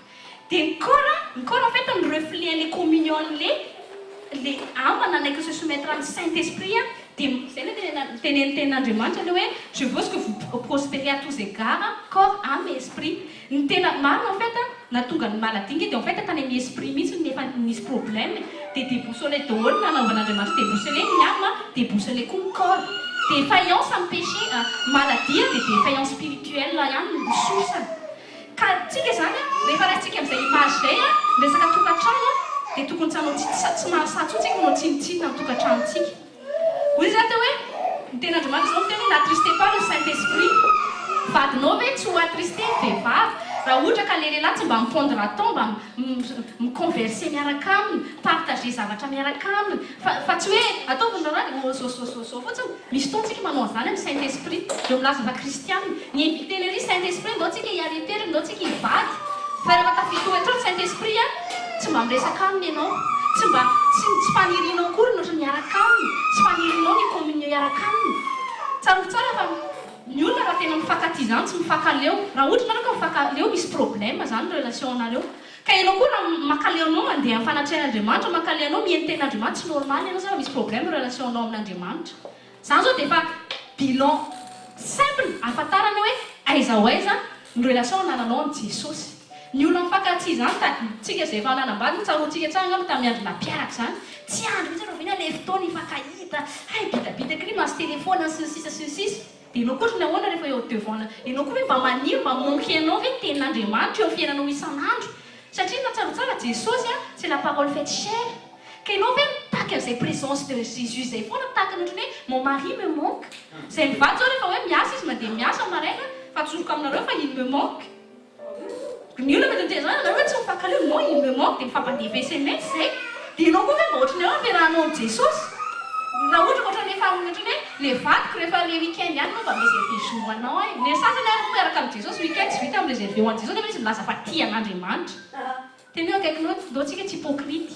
Speaker 1: Dia ny corps en fait ny reflet le communion le âme nanaiky se soumettre amin'ny Saint-Esprit a. Dia zay le teneny tenin'Andriamanitra le hoe je veux que vous prospérez à tous égards, corps, âme et esprit. Ny tena marina en fait natonga ny maladie nge dia en fait tany amin'ny esprit mihitsy nefa nisy problème, dia déboussolé daholo. Nanaovan'Andriamanitra déboussolé ny âme, déboussolé koa ny corps, défaillance amin'ny péché, maladie dia défaillance spirituelle ihany ny source-ny. Ka tsika zany a rehefa raisitsika amin'izay image zay a resaka tokantrano a dia tokony tsy hanao tsy mahasatsy tsika manao tsinontsinona ny tokantranontsika. Hoy izy zany teo hoe ny tenin'Andriamanitra zao miteny hoe n'attristez pas le Saint-Esprit. Vadinao ve tsy ho attristé ny vehivavy raha ohatra ka le lehilahy tsy mba mi-prendre temps mba mi-converser miaraka aminy, partager zavatra miaraka aminy, fa tsy hoe ataovy ny raha dia zao zao zao zao fotsiny? Misy fotoana tsika manao an'izany amin'ny Saint-Esprit eo milaza fa kristianina ny invité le ry Saint-Esprit, ndao tsika hiaritery, ndao tsika hivady, fa rehefa tafitoetra ny Saint-Esprit a tsy mba miresaka aminy ianao, tsy mba tsy fanirinao akory ny ohatra miaraka aminy, tsy fanirinao ny communion hiaraka aminy. Tsarovy tsara fa ny olona raha tena mifankatia zany tsy mifankaleo. Raha ohatra nareo ka mifankaleo, misy problème zany relation anareo. Ka ianao koa raha makaleo anao mandeha amin'ny fanatrehan'Andriamanitra, makaleo anao mihaino tenin'Andriamanitra, tsy normal ianao zany, misy problème relation anao amin'Andriamanitra. Zany zao dia efa bilan simple ahafantarana hoe aiza ho aiza ny relation anananao amin'i Jesosy. Ny olona mifankatia zany ta tsika zay efa nanambady, tsaroantsika tsara angamba tamin'ny andro nampiaraka zany, tsy andro mihitsy raha le fotoana ifankahita hay bitabitaka ry mahazo telefona sy ny sisa sy ny sisa. Dia ianao koa ohatry ny ahoana rehefa eo devant ianao koa hoe mba maniry, mba manque anao ve ny tenin'Andriamanitra eo amin'ny fiainanao isan'andro? Satria natsaro tsara Jesosy a c'est la parole faite chair. Ka ianao ve mitaky an'izay présence de Jésus zay foana, tahaka ny ohatrany hoe mon mari me manque zay? Mivady zao rehefa hoe miasa izy, mandeha miasa maraina, fa tsoroko aminareo fa il me manque. Ny olona mety miteny zany anareo hoe tsy mifankaleo. Non, il me manque, dia mifampandefa SMS zay. Dia ianao koa ve mba ohatrany hoe ampiarahanao amin'i Jesosy? Raha ohatra ka ohatrany efa ohatrany hoe le vadiko rehefa le week-end ihany no mba réservé jour anao e. Ny sasany ary moa miaraka amin'i Jesosy, week-end tsy vita mi-réservé ho an'i Jesosy nefa izy milaza fa tia an'Andriamanitra. Teny eo akaikinao, ndao tsika tsy hypocrite.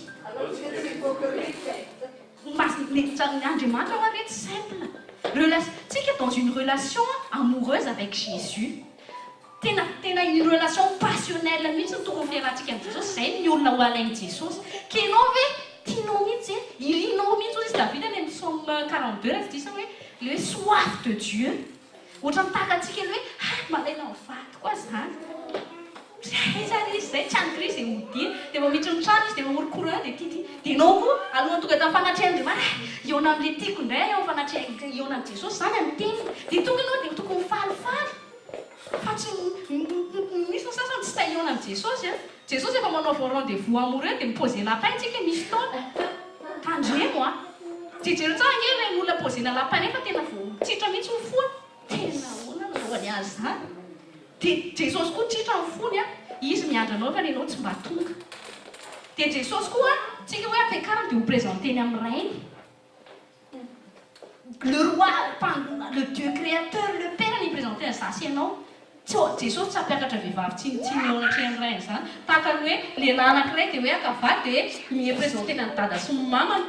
Speaker 1: Ny Andriamanitra hoa re tsy simple. Relation tsika, dans une relation amoureuse avec Jésus, tena tena une relation passionnelle mihitsy ny tokony fiarahantsika amin'i Jesosy. Zay ny olona ho alain'i Jesosy. Ka ianao ve tianao mihitsy e, irinao mihitsy? Hoy izy David any amin'ny psaume 42 raha tsy diso hoe le hoe soif de Dieu, ohatra mitaka antsika le hoe ha malaina mivady koa zany, aiza ary izy zay tsy any krizy dia odia dia vao miditra ny trano izy dia mahorokoro eo dia tiaty. Dia ianao koa alohan'ny tonga tamin'ny fanatrehan'Andriamanitra, hihaona amin'le tiako indray eo fanatrehan, hihaona amin'i Jesosy zany amin'ny teniny, dia tonga ianao dia tokony falifaly, fa tsy misy ny sasany tsy ta hihaona amin'i Jesosy a. Jesosy efa manao vao rendez-vous amoureux dia mi-poser lapin tsika. Misy fotoana tandremo a, jejereo tsara nge ilay olona posena lapin nefa tena vao tsitra mihitsy ny fony, tena ahoana no anaovany azy zany? Dia Jesosy koa tritra ny fony a, izy miandry anao fa ianao tsy mba tonga. Dia Jesosy koa tsika hoe ampiakariny dia ho présenteny amin'ny Rainy. Le roi, le Dieu créateur, le Père ny présenter za sy ianao. Tsy Jesosy tsy hampiakatra vehivavy tsinontsinona eo anatrehan'ny rainy zany. Tahaka ny hoe lehilahy anankiray dia hoe haka vady, dia mi-présenter ny dada sy ny mamany,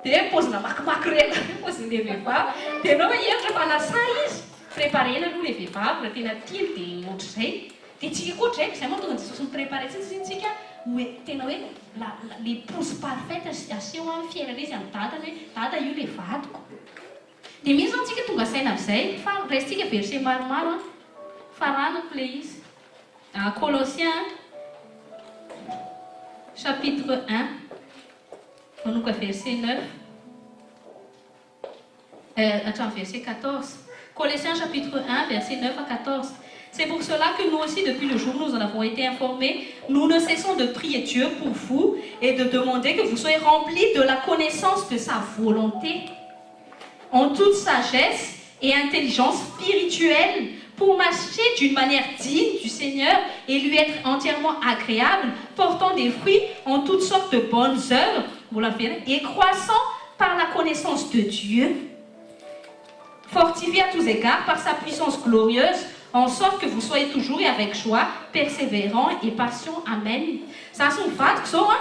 Speaker 1: dia paozina makimaky reny paozin'le vehivavy, dia ianao hoe hevitra fa lasa izy. Préparena aloha le vehivavy raha tena tiany, dia ohatr'izay. Dia tsika koa ohatr'izay, izay mahatonga an'i Jesosy mi-préparer antsika, satria tsika hoe tena hoe la l'épouse parfaite aseho amin'ny fiainana izy amin'ny dadany hoe: "Dada, io le vadiko." Dia mino zany tsika tonga saina amin'izay, fa raisintsika verset maromaro a, faranako le izy. Colossiens chapitre 1, manomboka verset 9 hatramin'ny verset 14. Colossiens chapitre 1, verset 9 à 14. C'est pour cela que nous aussi, depuis le jour où nous en avons été informés, nous ne cessons de prier Dieu pour vous et de demander que vous soyez remplis de la connaissance de sa volonté, en toute sagesse et intelligence spirituelle, pour marcher d'une manière digne du Seigneur et lui être entièrement agréable, portant des fruits en toutes sortes de bonnes œuvres, et croissant par la connaissance de Dieu, fortifié à tous égards par sa puissance glorieuse, en sorte que vous soyez toujours et avec joie, persévérants et patients. Amen. Za sy mivadiko zao a,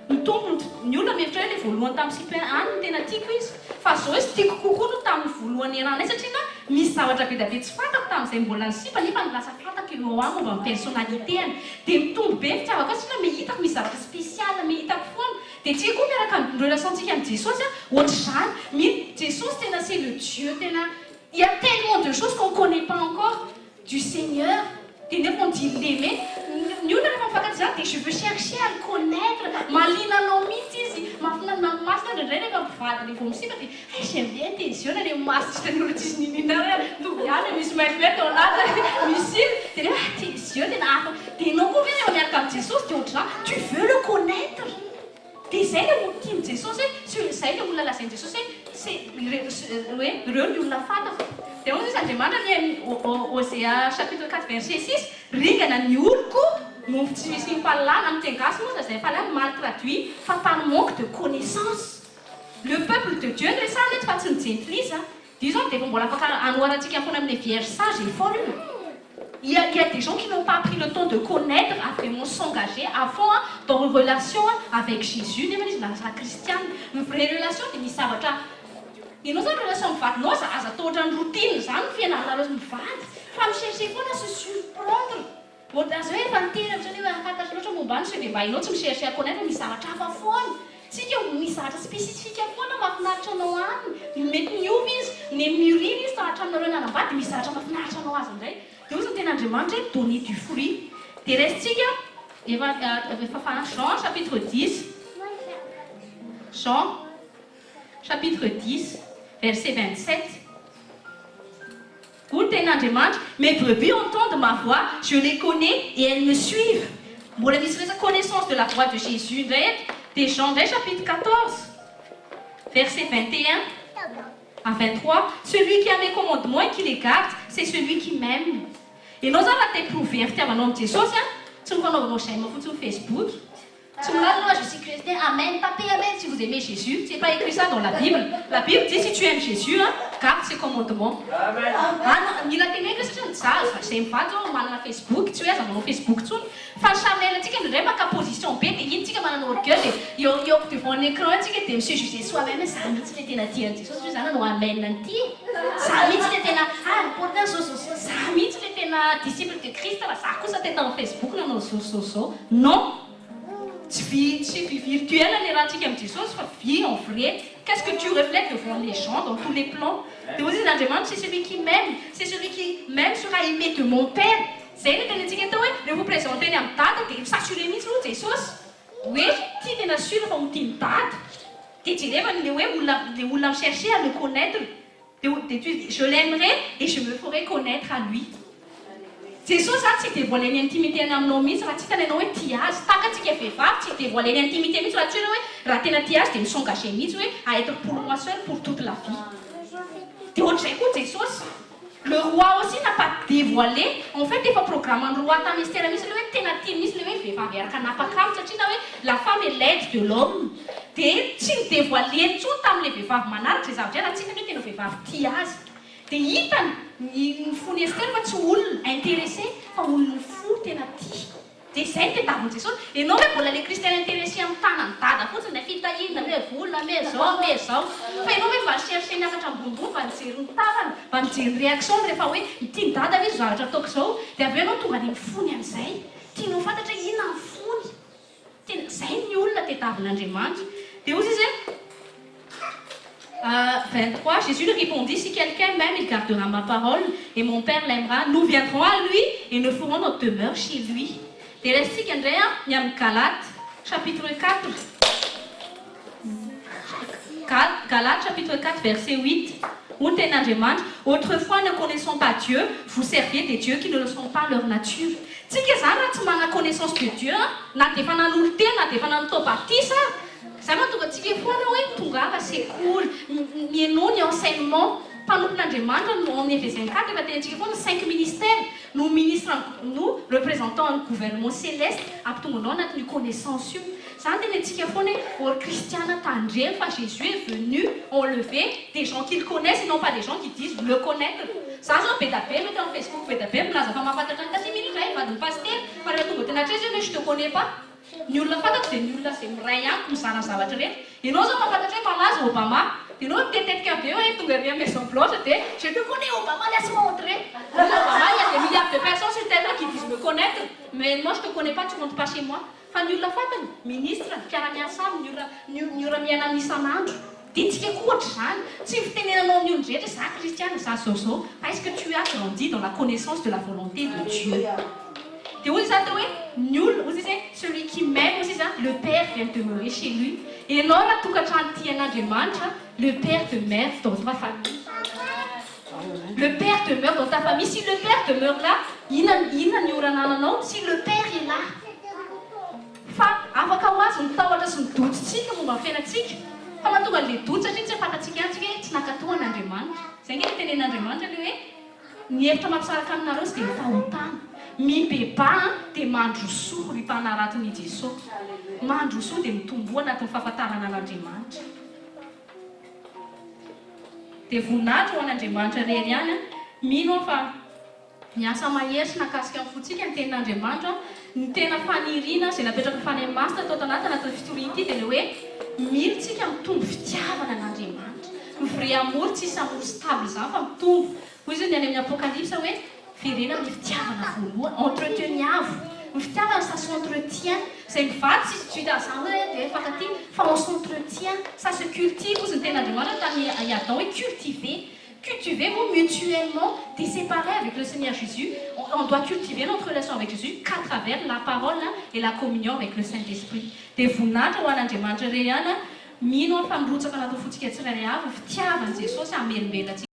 Speaker 1: ny Tompo, ny olona mihevitra hoe le voalohany tamin'ny sipa any no tena tiako izy, fa zao izy tiako kokoa no tamin'ny voalohany iranay, satria na misy zavatra be da be tsy fantako tamin'izay mbola ny sipa, nefa ny lasa fantako eo ahy momba ny personnalité any, dia mitombo be ny fitiavako azy, satria me hitako misy zavatra spécial me hitako foana. Dia tsika koa miaraka amin'ny relation-tsika amin'i Jesosy a, ohatr'izany mino Jesosy tena, c'est le Dieu tena. Il y a tellement de choses qu'on connaît pas encore du Seigneur, dia nefa on dit l'aimer. Ny olona rehefa mifankatia zany, dia je veux chercher à le connaître, mahaliana anao mihitsy izy, mahafinarina ny masony. Indraindray rehefa mivady le vao misipa, dia: "Hey, j'aime bien tes yeux", na le maso tsy hitan'ny olona, tsisy ninina hoe mitovy ihany, misy maintimainty ao anatiny, misy iny, dia rehefa: "Ah, tes yeux tena hafa." Dia ianao koa ve rehefa miaraka amin'i Jesosy dia ohatr'izany, tu veux le connaître? Dia zay le olo tian'i Jesosy hoe zay le olona lazain'i Jesosy hoe c'est hoe ireo ny olona fantako. Dia hoy izy Andriamanitra ny Osea chapitre 4 verset 6: "Ringana ny oloko no tsy misy fahalalana." Amin'ny teny gasy moa zay fahalalana mal traduit, fa par manque de connaissance. Le peuple de Dieu no resahana eto fa tsy ny jentilisa. Dia io zany dia efa mbola afaka anoharantsika foana amin'ny vierge sage et folle. Il y a des gens qui n'ont pas pris le temps de connaître, à vraiment s'engager à fond, hein, dans une relation, hein, avec Jésus. Nefa izy lasa kristiana. Ny vraie relation dia misy zavatra. Ianao zany relation mivadinao aza atao ohatran'ny routine zany ny fiainanareo mivady, fa mi-chercher foana se surprendre. Aza hoe efa niteny amin'izany hoe afantatra loatra momba any, sao dia mba ianao tsy mi-chercher à connaître, misy zavatra hafa foana. Tsika misy zavatra spécifique foana mahafinaritra anao any. Mety miova izy, ny mûrir izy zavatra aminareo nanambady, misy zavatra mahafinaritra anao azy indray. Dia hoy ny ten'Andriamanitra hoe donner du fruit. Dia raisintsika efa fa Jean chapitre 10. Jean chapitre 10 verset 27. Hoy ny tenin'Andriamanitra: "Mes brebis entendent ma voix, je les connais et elles me suivent." Mbola misy resaka connaissance de la voix de Jésus indray eto. Dia Jean indray chapitre 14 verset 21 à 23: "Celui qui a mes commandements et qui les garde, c'est celui qui m'aime." Ianao zany raha te prouver fitiavanao amin'i Jesosy a, tsy mifanaovanao j'aime fotsiny Facebook, tsy milaza hoe: "Je suis chrétien, amen, tapez amen si vous aimez Jésus." C'est pas écrit ça dans la Bible. La Bible dit: si tu aimes Jésus, hein, garde ses commandements. Ah, mila teneniko satria za zay mivady zao manana Facebook, tsy hoe aza manao Facebook tsony, fa ny chanel antsika indraindray maka position be, dia iny tsika manana orgueil, dia eo devant l'écran eo tsika, dia mi-se juger soi-même: za mihitsy le tena tia an'i Jesosy, satria za nanao amen an'ity, za mihitsy le tena, ah, important zao zao zao, za mihitsy le tena disciple de Christ, raha za kosa tena amin'ny Facebook nanao zao zao zao. Non, tsy vie, tsy vie virtuelle le raha antsika amin'i Jesosy, fa vie en vrai. Qu'est-ce que tu reflètes devant les gens dans tous les plans? Dia hoy izy Andriamanitra: "C'est celui qui m'aime, c'est celui qui m'aime sera aimé de mon Père." Zay no tenentsika atao hoe rehefa présenter ny amin'ny dada, dia mi-s'assurer mihitsy aloha Jesosy hoe tia, tena sûr fa ho tia ny dada. Dia jerevany le hoe olona, le olona chercher à le connaître. Dia tu je l'aimerai et je me ferai connaître à lui. Jesosy zany tsy dévoiler ny intimité any aminao mihitsy raha tsy hitany ianao hoe tia azy. Tahaka antsika vehivavy, tsy dévoiler ny intimité mihitsy raha tsy hoe raha tena tia azy, dia mi-s'engager mihitsy hoe à être pour moi seul pour toute la vie. Dia ohatr'izay koa Jesosy. Le roi aussi n'a pas dévoilé. dévoilé. En fait, efa programme ny roi tamin'ny Estera mihitsy le hoe tena tiany mihitsy le hoe vehivavy araka anapaka aminy, satria na hoe la femme est l'aide de l'homme. Dia tsy ni-dévoilé intsony tamin'ilay vehivavy manaraka izay zavatra raha tsy hitany hoe tena vehivavy tia azy. Dia hitany ny fon'i Estera fa tsy olona intéressé fa olon'ny fo tena tia. Dia izay no tadiavin'i Jesosy. Ianao ve mbola le kristiana intéressé amin'ny tanan'i dada fotsiny, na fitahiana, ame vola, ame zao, ame zao. Fa ianao ve mba ni-chercher niakatra ambonimbony, mba nijery ny tavany, mba nijery ny réaction-ny rehefa hoe tian'i dada ve izao zavatra ataoko izao. Dia avy eo ianao tonga any amin'ny fony amin'izay. Tianao ho fantatra hoe inona ny fony. Tena izay ny olona tadiavin'Andriamanitra. Dia hoy izy hoe, 23, Jésus lui répondit, si quelqu'un m'aime, il gardera ma parole, et mon Père l'aimera. Nous viendrons à lui et nous ferons notre demeure chez lui. Dia raisitsika indray a ny amin'ny Galates chapitre 4. Galates chapitre 4 verset 8. Hoy ny tenin'Andriamanitra: autrefois, ne connaissant pas Dieu, vous serviez des dieux qui ne le sont par leur nature. Tsika zany raha tsy mana connaissance de Dieu, na dia efa nanolo-tena, na dia efa nanotao batisa, zay mahatonga antsika foana hoe tongava sekoly, mihaino ny enseignement. Mpanompon'Andriamanitra no en Éphésiens 4 efa tenentsika foana, cinq ministères no ministre, no représentant ny gouvernement céleste, ampitonga anao anatin'io connaissance io. Zany tenentsika foana hoe or kristiana, tandremo fa Jésus est venu enlever des gens qu'il connaissent et non pas des gens qui disent le connaître. Za zao be da be mety amin'ny Facebook, be da be milaza fa mahafantatra ny taty mino indray vadin'ny pasitera, fa rehefa tonga tena treza hoe je te connais pas. Ny olona fantatro dia ny olona izay miray amiko, mizara zavatra rehetra. Ianao zao mahafantatra hoe malaza Obama, dia ianao mitetetika be hoe tonga ery Maison Blanche, dia je te connais, Obama, laisse-moi entrer. Obama, il y a des milliards de personnes sur terre qui disent me connaître, mais moi je te connais pas, tu rentres pas chez moi. Fa ny olona fantany, ministre mpiara-miasa aminy, ny olona miaina amin'ny isan'andro. Dia tsika koa ohatra izany, tsy fitenenanao amin'ny olon-drehetra za kristiana, za zao zao, fa est-ce que tu as grandi dans la connaissance de la volonté de Dieu? Dia hoy izy teo hoe ny olona, hoy izy hoe celui qui m'aime, hoy izy, le Père vient demeurer chez lui. Ianao raha tokantrano tian'Andriamanitra, le Père demeure dans ta famille. Le Père demeure dans ta famille. Si le Père demeure là, inona inona ny orana ananao? Si le Père est là, fa afaka ho azy ny tahotra sy ny doute-tsika momba ny fiainantsika. Fa mahatonga an'le doute satria tsy fantatsika ihany tsika hoe tsy nankatoa an'Andriamanitra. Zay nge ny tenen'Andriamanitra le hoe ny hevitra mampisaraka aminareo sy dia ny fahotana. Mibeba dia mandrosoa, ry mpanaraton'i Jesosy. Mandrosoa dia mitomboa anatin'ny fahafantarana an'Andriamanitra. Dia voninahitra ho an'Andriamanitra rery ihany. Mino aho fa miasa mahery sy nakasika amin'ny fontsika ny tenin'Andriamanitra. Ny tena faniriana izay napetraka Fanahy Masina tao anatin'ny fitoriana ity dia le hoe mino tsika mitombo fitiavana an'Andriamanitra. Ny vrai amour, tsisy amour stable izany fa mitombo. Hoy izy ny any amin'ny Apokalypse hoe verena amin'ny fitiavana voalohany, entreteniavo. Ny fitiavana, ça s'entretient. Izay mivady tsisy vita zany hoe dia fankatia, fa on s'entretient, ça se cultive. Hoy ny tenin'Andriamanitra tamin'ny Adam hoe cultiver. Cultivez-vous mutuellement. Dia c'est pareil avec le Seigneur Jésus. On doit cultiver notre relation avec Jésus qu'à travers la parole et la communion avec le Saint-Esprit. Dia voninahitra ho an'Andriamanitra re ihany. Mino aho fa mirotsaka anatin'ny fontsika tsirairay avy ny fitiavan'i Jesosy hamelombelona antsika.